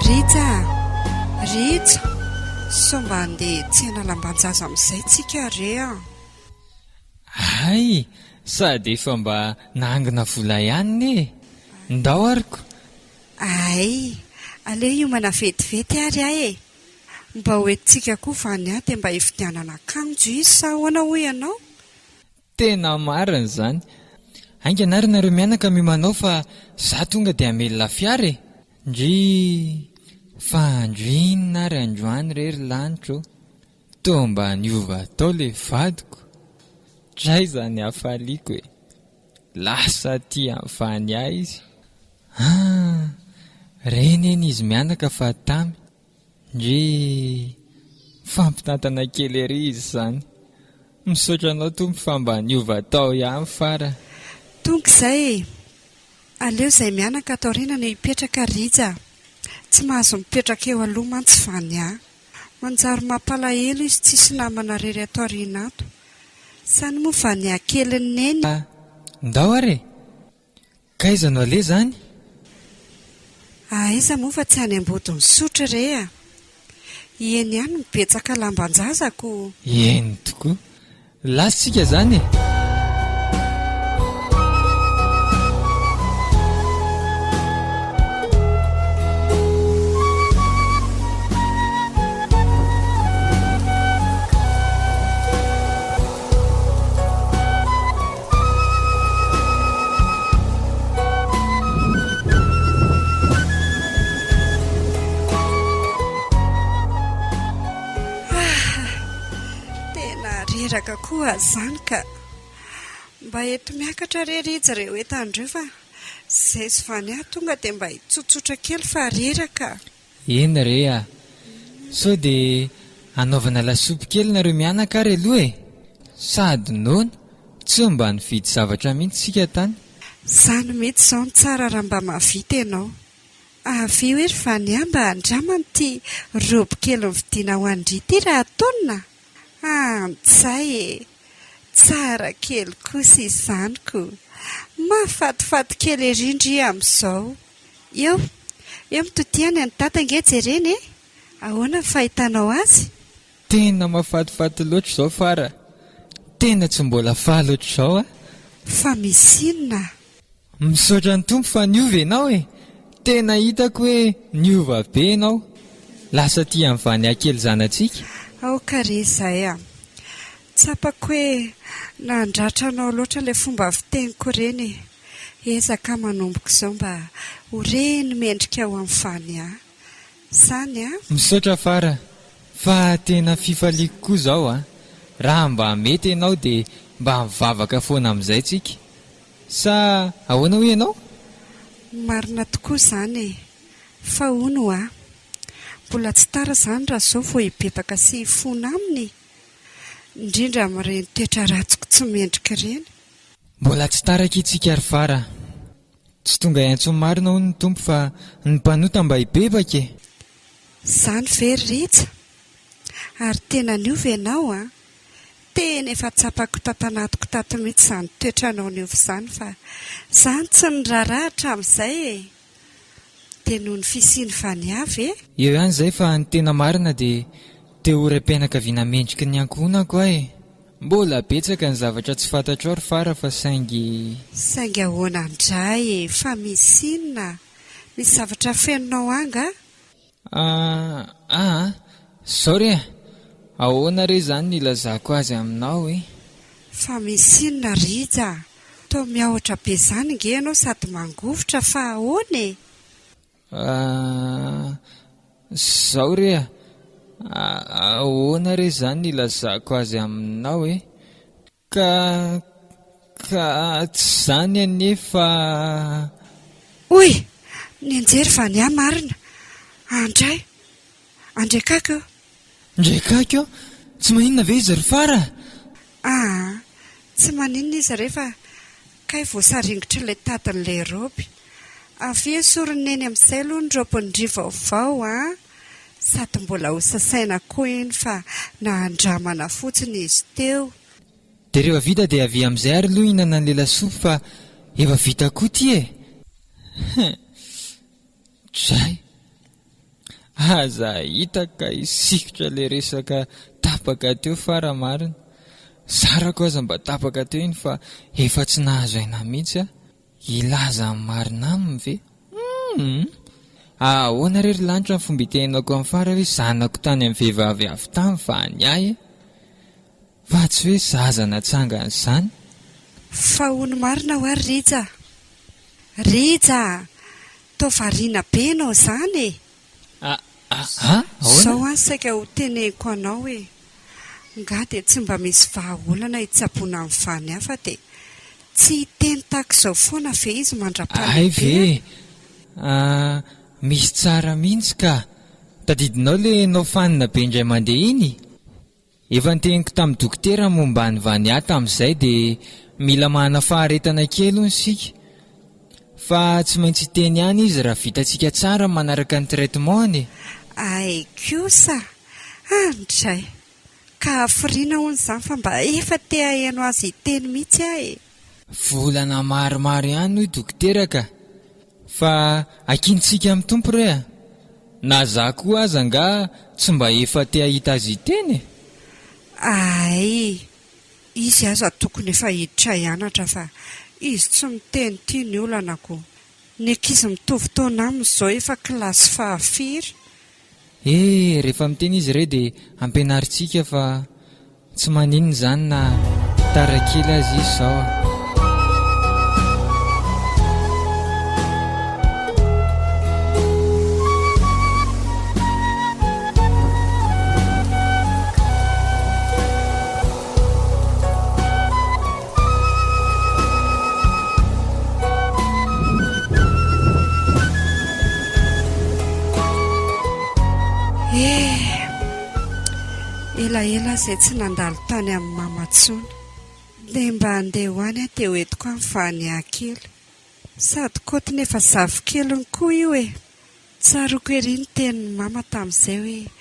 Rija a! Rija! Sao mba handeha hiantsena lamban-jaza amin'izay tsika re a! Hay! Sady efa mba nangona vola ihany ne e! Ndao ary ko! Hay! Aleo hiomana vetivety ary aho e! Mba ho entintsika koa va ny ahy dia mba hividianana akanjo izy sa ahoana hoy ianao? Tena marina izany. Haingana ary nareo mianaka miomana ao fa za tonga dia hamelona fiara e! Ndrii! Fa andro inona ary androany re ry lanitra ô! Toa mba niova tao le vadiko! Dray izany hafaliako e! Lasa aty amin'ny Vania izy. Ah! Reny eny izy mianaka fa tamy. Ndrii! Mifampitantana kely ery izy izany. Misaotra anao Tompo fa mba niova tao ihany fara. Tonga izay e! Aleo izay mianaka ato aoriana no hipetraka Rija a! Tsy mahazo mipetraka eo aloha mantsy Vania. Manjary mampalahelo izy tsisy namana rery ato aoriana ato. Zany moa Vania kelin'i Neny. Ah! Ndao ary e! K'aiza no aleha zany? Aiza moa fa tsy any Ambodin'Isotry re a! Eny ihany no betsaka lamban-jaza ko! Eny tokoa! Lasa tsika zany e! Mahagaga koa zany ka. Mba ento miakatra re Rija ireo entana ireo fa zay sy Vania tonga dia mba hitsotsotra kely fa reraka. Eny re a! Sao dia hanaovana lasopy kely nareo mianaka ary aloha e! Sady noana, tsy mba nividy zavatra mihitsy isika tany. Zany mihitsy izao no tsara raha mba mahavita ianao. Avy eo ery Vania mba andramano ity robe kely novidiana ho an-dry ity raha atonina a! Antsay e! Tsara kely kosa izany ko! Mahafatifaty kely ery ndry amin'izao. Eo, eo mitotia any an'i Dada ange jerena e! Ahoana ny fahitanao azy? Tena mahafatifaty loatra izao Fara! Tena tsy mbola faly ohatr'izao aho! Fa misy inona? Misaotra ny Tompo fa niova ianao e! Tena hitako hoe niova be ianao! Lasa tia an'i Vania kely zanatsika. Aoka re izay a! Tsapako hoe nandratra anao loatra ilay fomba fiteniko ireny e! Ezaka manomboka izao mba ho reny mendrika ho an'i Vania. Zany a! Misaotra Fara fa tena fifaliako koa zao a! Raha mba mety ianao dia mba mivavaka foana amin'izay tsika. Sa ahoana hoy ianao? Marina tokoa izany e! Fa hono hoa! Mbola tsy tara izany raha izao vao hibebaka sy hifona aminy e! Indrindra amin'ireny toetra ratsiko tsy mendrika ireny. Mbola tsy tara akia tsika ry Fara a! Tsy tonga hiantso ny marina hono ny Tompo fa ny mpanota mba hibebaka e! Izany ve ry Rija? Ary tena niova ianao an! Tena efa tsapako tato anatiko tato mihitsy izany toetranao niova izany fa izany tsy niraharaha hatramin'izay e! Dia noho ny fisian'i Vania ve? Eo ihany izay fa ny tena marina dia te ho raim-pianakaviana mendriky ny ankohonako aho e! Mbola betsaka ny zavatra tsy fantatrao ry Fara fa saingy. Saingy ahoana indray e! Fa misy inona? Misy zavatra afeninao angaha? Ah ah! Zao re a! Ahoana re izany no ilazako azy aminao e? Fa misy inona Rija a! Toa miahotra be izany nge ianao sady mangovitra fa ahoana e? Ah, zao re a! Ahoana re izany no ilazako azy aminao e? Ka, ka tsy izany anie fa. Hoy! Nianjery va ny ahy marina? Andray! Andriakako eo! Ndriakako eo! Tsy maninona ve izy ry Fara? Aa! Tsy maninona izy re fa kay voasaringotr'ilay tadin'ilay raoby. Avia esorin'i Neny amin'izay aloha ny raobin-dry vaovao a! Sady mbola ho sasaina koa iny fa nahandramana fotsiny izy teo. Dia rehefa vita dia avia amin'izay ary aloha hihinana an'ilay lasopy fa efa vita koa ity e! Hein! Dray! Aza hita ka hisikotra le resaka tapaka teo fa raha marina. Zarako aza mba tapaka teo iny fa efa tsy nahazo aina mihitsy aho. Hilaza ny marina aminy ve? Humm! Ahoana re ry lanitra ny fomba hitenenako amin'i Fara hoe zanako tany amin'ny vehivavy avy tany fa ny ahy e? Fa tsy hoe zaza natsangana izany. Fa hono marina hoa ry Rija a! Rija a! Toa variana be ianao izany e! A a a! Ahoana? Izao an saika ho teneniko anao e! Nga dia tsy mba misy vahaolana hitsaboana an'i Vania fa dia tsy hiteny tahaka izao foana ve izy Hay mandra-pahalehibe ve an? e! Ah, misy tsara mihitsy ka! Tadidinao le enao fanina be indray mandeha iny? Efa noteniko tamin'ny dokotera ny momba an'i Vania tamin'izay dia mila manana faharetana kely hono isika. Fa tsy maintsy hiteny ihany izy raha vitantsika tsara ny manaraka ny traitement-ny e! Hay kosa! Andray! Ka hafiriana hono izany fa mba efa te haheno azy hiteny mihitsy aho e! Volana maromaro ihany hoy dokotera ka! Fa akintsika amin'ny Tompo re a! Na za koa aza angaha tsy mba efa te hahita azy hiteny e! Hay! Izy aza tokony efa hiditra hianatra fa izy tsy miteny ity ny olana ko! Ny ankizy mitovy taona aminy izao efa kilasy fahafiry? Eh! Rehefa miteny izy re dia ampianarintsika fa Tsy maninona izany na tara kely aza izy izao a. Elaela aho izay tsy nandalo tany amin'i mama intsony. Dia mba handeha ho any aho dia ho entiko any Vania kely. Sady kotiny efa zafikeliny koa io e! Tsaroako ery ny tenin'i mama tamin'izay hoe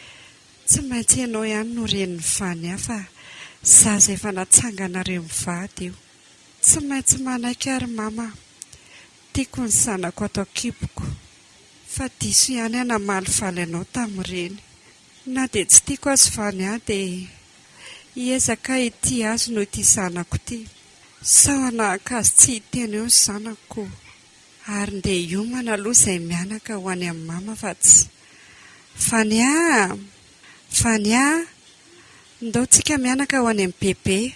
tsy maintsy ianao ihany no renin'i Vania fa zaza efa natsanganareo mivady io. Tsy maintsy manaiky ary mama a! Tiako ny zanako ato an-kiboko. Fa diso ihany aho namalifaly anao tamin'ireny. Na dia tsy tiako azy Vania dia hiezaka aho hitia azy noho ity zanako ity. Sao hanahaka azy tsy hiteny eo ny zanako. Ary ndeha hiomana aloha izay mianaka ho any amin'i mama fa tsy. Vania a! Vania a! Ndao tsika mianaka ho any amin'i bebe.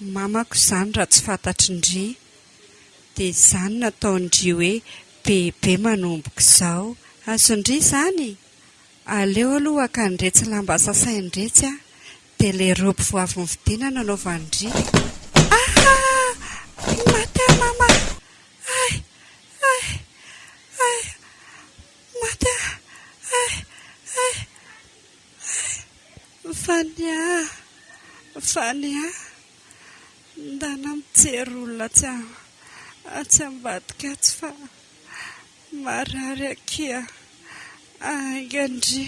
Mamako izany raha tsy fantatry ndry. Dia izany nataon-dry hoe bebe manomboka izao. Azon-dry izany? Aleo aloha haka an'iretsy lamba sasain'iretsy aho, dia ilay robe vao avy novidiana no anaovan-dry. Aha! Maty aho mama! Hay! Hay! Hay! Maty aho! Hay! Hay! Hay! Vania! Vania! Ndana mijery olona atsy atsy ambadika atsy fa marary akia haingana ndry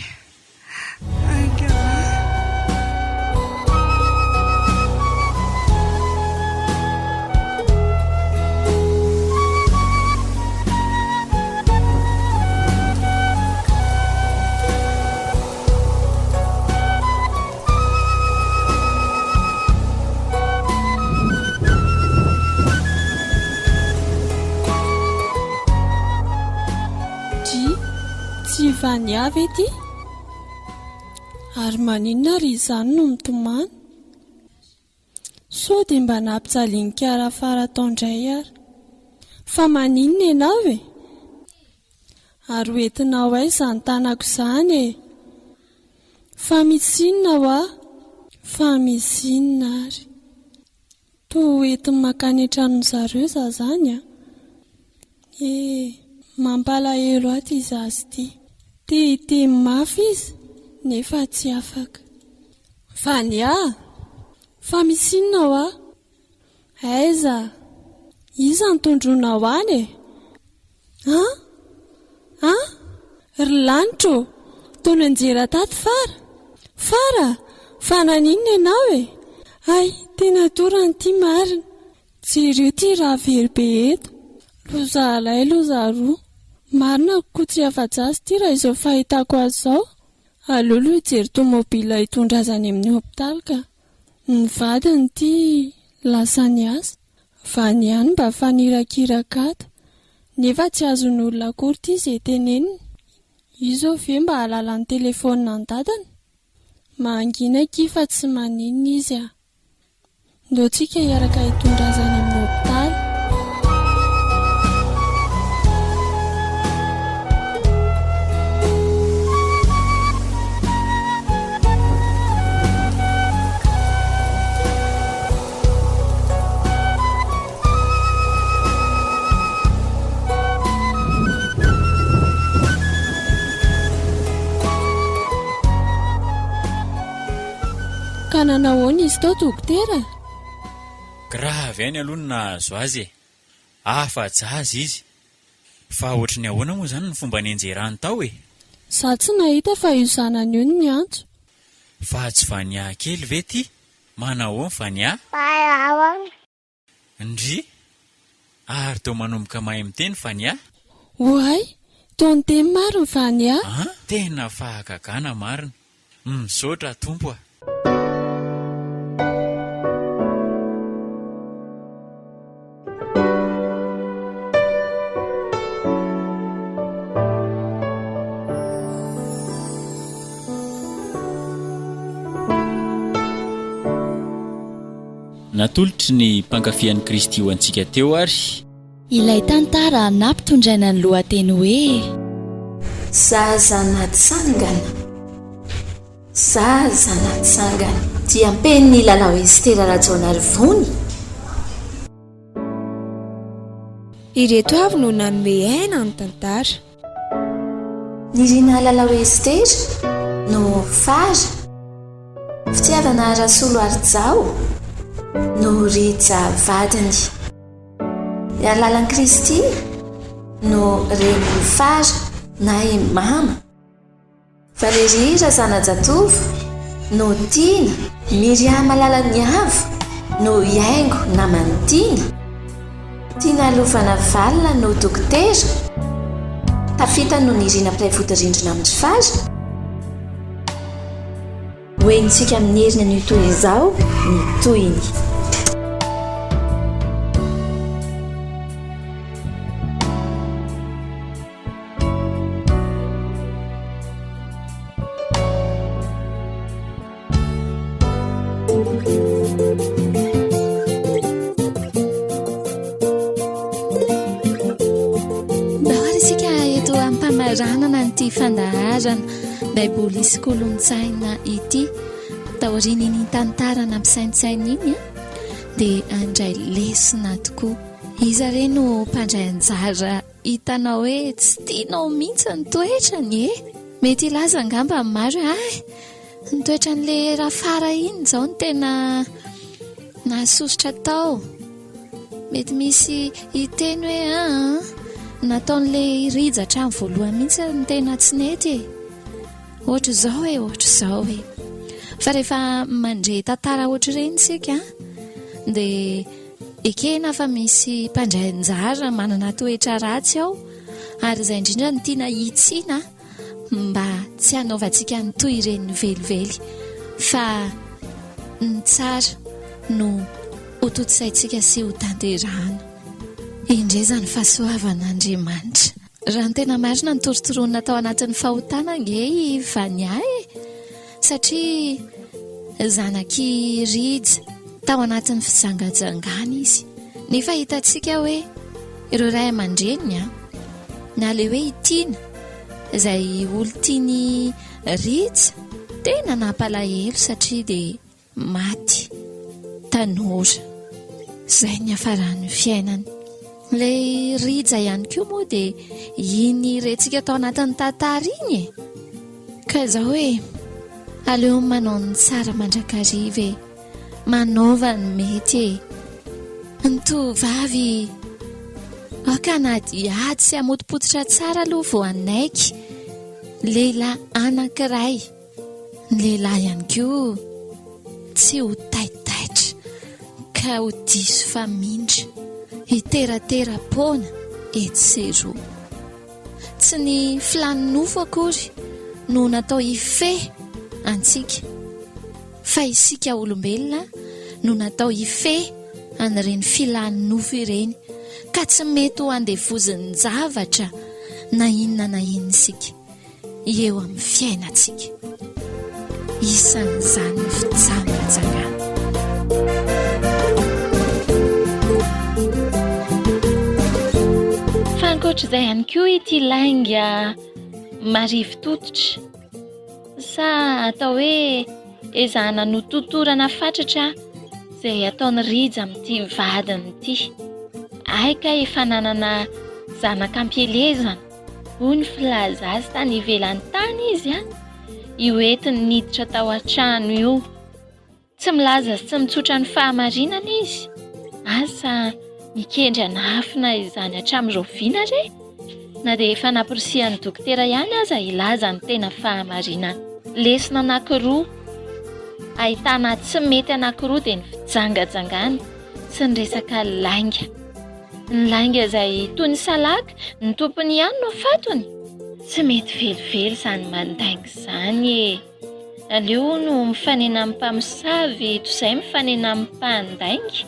haingana. Dry, tsy Vania ve ity? Ary maninona ary izany no mitomany? Sao dia mba nampijalian'i Kiarafara tao indray ary? Fa maninona ianao e? Ary ho entinao aiza izany tanako izany e? Fa misy inona hoa? Fa misy inona ary? Toa ho entiny mankany an-tranon'ny zareo za zany a! Eh! Mampalahelo ahy ity zaza ity. Te hiteny mafy izy nefa tsy afaka. Vania! Fa misy inona hoa? Aiza? Iza no tondroinao any e? An? An? Ry lanitra ô! Toa nianjera tato Fara! Fara! Fa naninona ianao e? Hay, tena torana ity marina! Jereo ity rà very be eto! Loza iray, loza roa! Marina koa tsy afa-jaza ity raha izao fahitako azy izao! Aleo aloha hijery tomobile hitondra azy any amin'ny hopitaly ka! Ny vadiny ity lasa niasa. Vany ihany mba fanirakiraka ato. Nefa tsy azon'olona akory ity izay teneniny. Io izao ve mba hahalala ny telefaonina an'i dadany? Mangina akia fa tsy maninona izy ah. Ndao tsika hiaraka hitondra azy any amin'ny hopitaly. Ka nanahoana izy tao dokotera? Grave ihany aloha ny nahazo azy e! Afa-jaza izy. Fa ohatry ny ahoana moa izany ny fomba nianjerany tao e? Za tsy nahita fa io zanany io no niantso. Fa tsy Vania kely ve ty? Manahoan Vania? Ndry! Ary toa manomboka mahay miteny Vania? Oay! Toa niteny marina Vania? An! Tena fahagagana marina! Misaotra Tompo a! Natolotry ny mpankafy an'i Kristy ho antsika teo ary. Ilay tantara nampitondraina ny lohateny hoe. Zaza natsangana. Zaza natsangana. Diam-penin'i Lalao Estera Rajaonarivony. Ireto avy no nanome aina ny tantara. Nirina Lalao Estera no Fara. Fitiavana Rasoloarijao no Rija vadiny. Alalan'i Kristy no renin'i Fara na i Mama. Valérie Razanajatovo no Tiana. Myriam Lalaniavo no Haingo naman'i Tiana. Tiana Lovana Valina no Dokotera. Tafita no Nirina mpiray vodirindrina amin-dry Fara. Ho henontsika amin'ny heriny anio toy izao ny tohiny. Ndao ary isika eto am-pamaranana an'ity fandaharana Baiboly sy Kolontsaina ity. Taorian'iny tantara nampisaintsaina iny dia handray lesona tokoa. Iza re no mpandray anjara hitanao hoe tsy tianao mihitsy ny toetrany e? Mety hilaza angamba ny maro hoe hay, ny toetran'ilay Rafara iny izao no tena nahasosotra tao. Mety misy hiteny hoe aa, nataon'ilay Rija hatramin'ny voalohany mihitsy no tena tsy nety e. Ohatr'izao e, ohatr'izao e. Fa rehefa mandre tantara ohatr'ireny isika dia ekena fa misy mpandray anjara manana toetra ratsy ao ary izay indrindra no tiana hitsiana mba tsy hanaovantsika ny toy ireny velively fa ny tsara no hotontosaintsika sy hotanterahana. Indray izany fahasoavan'Andriamanitra. Raha ny tena marina, notorontoronina tao anatin'ny fahotana ange i Vania e! Satria zanak'i Rija tao anatin'ny fijangajangana izy. Nefa hitantsika hoe ireo ray aman-dreniny, na ilay hoe i Tiana, izay olon-tian'i Rija, tena nampalahelo satria dia Maty tanora. Izay niafaran'ny fiainany. Ilay Rija ihany koa moa dia iny rentsika tao anatin'ny tantara iny e. Ka izao e, aleo manao ny tsara mandrakariva e. Manaova ny mety e. Ny tovovavy aoka hanadihady sy hamotopototra tsara aloha vao hanaiky lehilahy anankiray. Ny lehilahy ihany koa tsy ho taitaitra ka ho diso famindra, hiteratera-poana etsy sy eroa. Tsy ny filàn'ny nofo akory no natao hifehy antsika fa isika olombelona no natao hifehy an'ireny filàn'ny nofo ireny ka tsy mety ho andevozin-javatra na inona na inona isika. eo amin'ny fiainantsika. Isan'izany ny fijangajangana. Fa ankoatr'izay ihany koa ity lainga marivo tototra sa atao hoe ezahana nototorana fatratra izay ataon'i Rija amin'ity vadiny ity. Hay kay efa nanana zanaka am-pielezana. Hoy ny filaza azy tany ivelany tany izy an, io entiny niditra tao an-trano io. Tsy milaza sy tsy mitsotra ny fahamarinana izy. Asa mikendry hanafina izany hatramin'ny rahoviana re? Na dia efa nampirisihan'ny dokotera ihany aza hilaza ny tena fahamarinana. Lesona anankiroa ahitana tsy mety anankiroa dia ny fijangajangana sy ny resaka lainga. Ny lainga izay toy ny salaka, ny tompony ihany no fatony. Tsy mety velively izany mandainga izany e. Aleo hono mifanena amin'ny mpamosavy toy izay mifanena amin'ny mpandainga.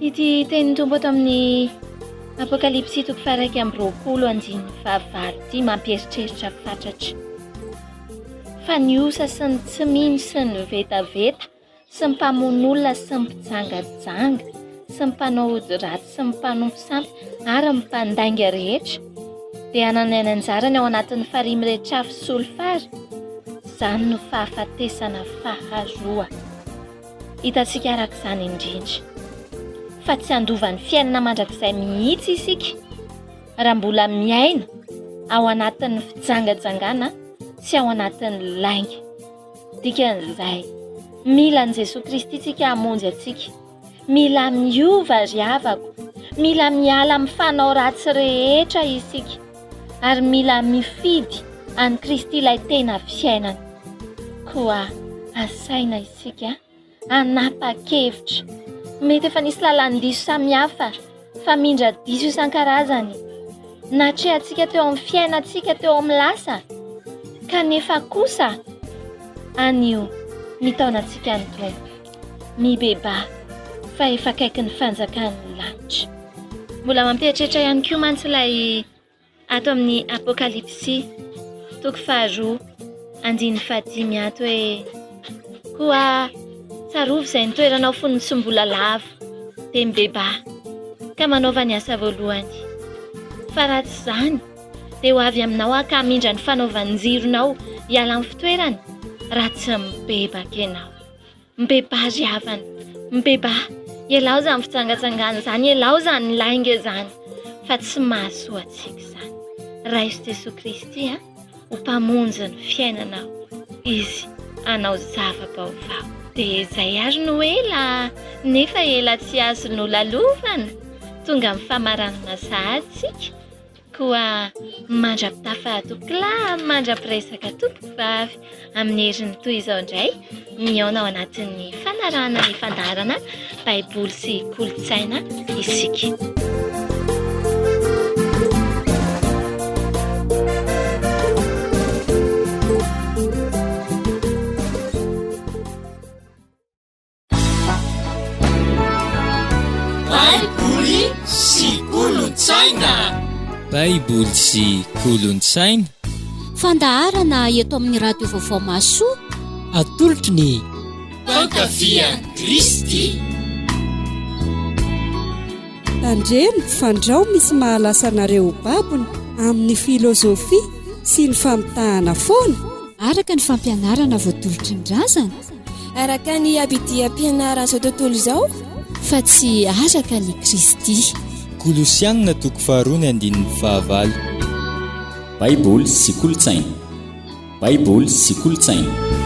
Ity tenin'ny Tompo ato amin'ny Apokalypsy toko faha-21 andininy fahavalo ity mampieritreritra fatratra. Fa ny osa sy ny tsy mino sy ny vetaveta sy ny mpamono olona sy ny mpijangajanga sy ny mpanao ody ratsy sy ny mpanompo sampy ary ny mpandainga rehetra dia hanana ny anjarany ao anatin'ny farihy mirehitra afo solifara, izany no fahafatesana faharoa. Hitantsika araka izany indrindra fa tsy handova ny fiainana mandrakizay mihitsy isika raha mbola miaina ao anatin'ny fijangajangana sy ao anatin'ny lainga. Dikan'izay. Mila an'i Jesoa Kristy tsika hamonjy antsika. Mila miova ry havako. Mila miala amin'ny fanao ratsy rehetra isika. Ary mila mifidy an'i Kristy ilay tena fiainana. Koa asaina isika hanapa-kevitra. Mety efa nisy lalan-diso samihafa, famindra diso isan-karazany natrehantsika teo amin'ny fiainantsika teo amin'ny lasa, kanefa kosa anio mitaona antsika ny Tompo. Mibebaha fa efa akaiky ny fanjakan'ny lanitra. Mbola mampieritreritra ihany koa mantsy ilay Ato amin'ny Apokalypsy, toko faharoa, andininy fahadimy ato hoe, Koa tsarovy izay nitoeranao fony tsy mbola lavo, dia mibebaha, ka manaova ny asa voalohany. Fa raha tsy izany, dia ho avy aminao aho ka hamindra ny fanaovan-jironao hiala amin'ny fitoerany, raha tsy mibebaka ianao. Mibebaha ry havana, mibebaha, ialao izany fijangajangana izany, ialao izany lainga izany, fa tsy mahasoa antsika izany. Raiso Jesoa Kristy a, ho Mpamonjy ny fiainanao, Izy hanao zava-baovao. Dia izay ary no ela, nefa ela tsy azo nolalovana, tonga amin'ny famaranana sahady isika. Koa mandra-pitafa tompokolahy, mandra-piresaka tompokovavy, amin'ny heriny toy izao indray, mihaona ao anatin'ny fanarahana ny fandaharana Baiboly sy Kolontsaina isika. Baiboly sy kolontsaina. Baiboly sy kolontsaina. Fandaharana eto amin'ny Radio Vaovao Mahasoa. Atolotry ny Mpankafy an'i Kristy. Tandremo fandrao misy mahalasa anareo ho babony amin'ny filozofia sy ny famitahana foana. Araka ny fampianarana voatolotry ny razana. Araka ny abidiam-pianaran'izao tontolo izao. Fa tsy araka an'i Kristy. Kolosiana toko faharoa ny andininy fahavalo. Baiboly sy kolontsaina. Baiboly sy kolontsaina.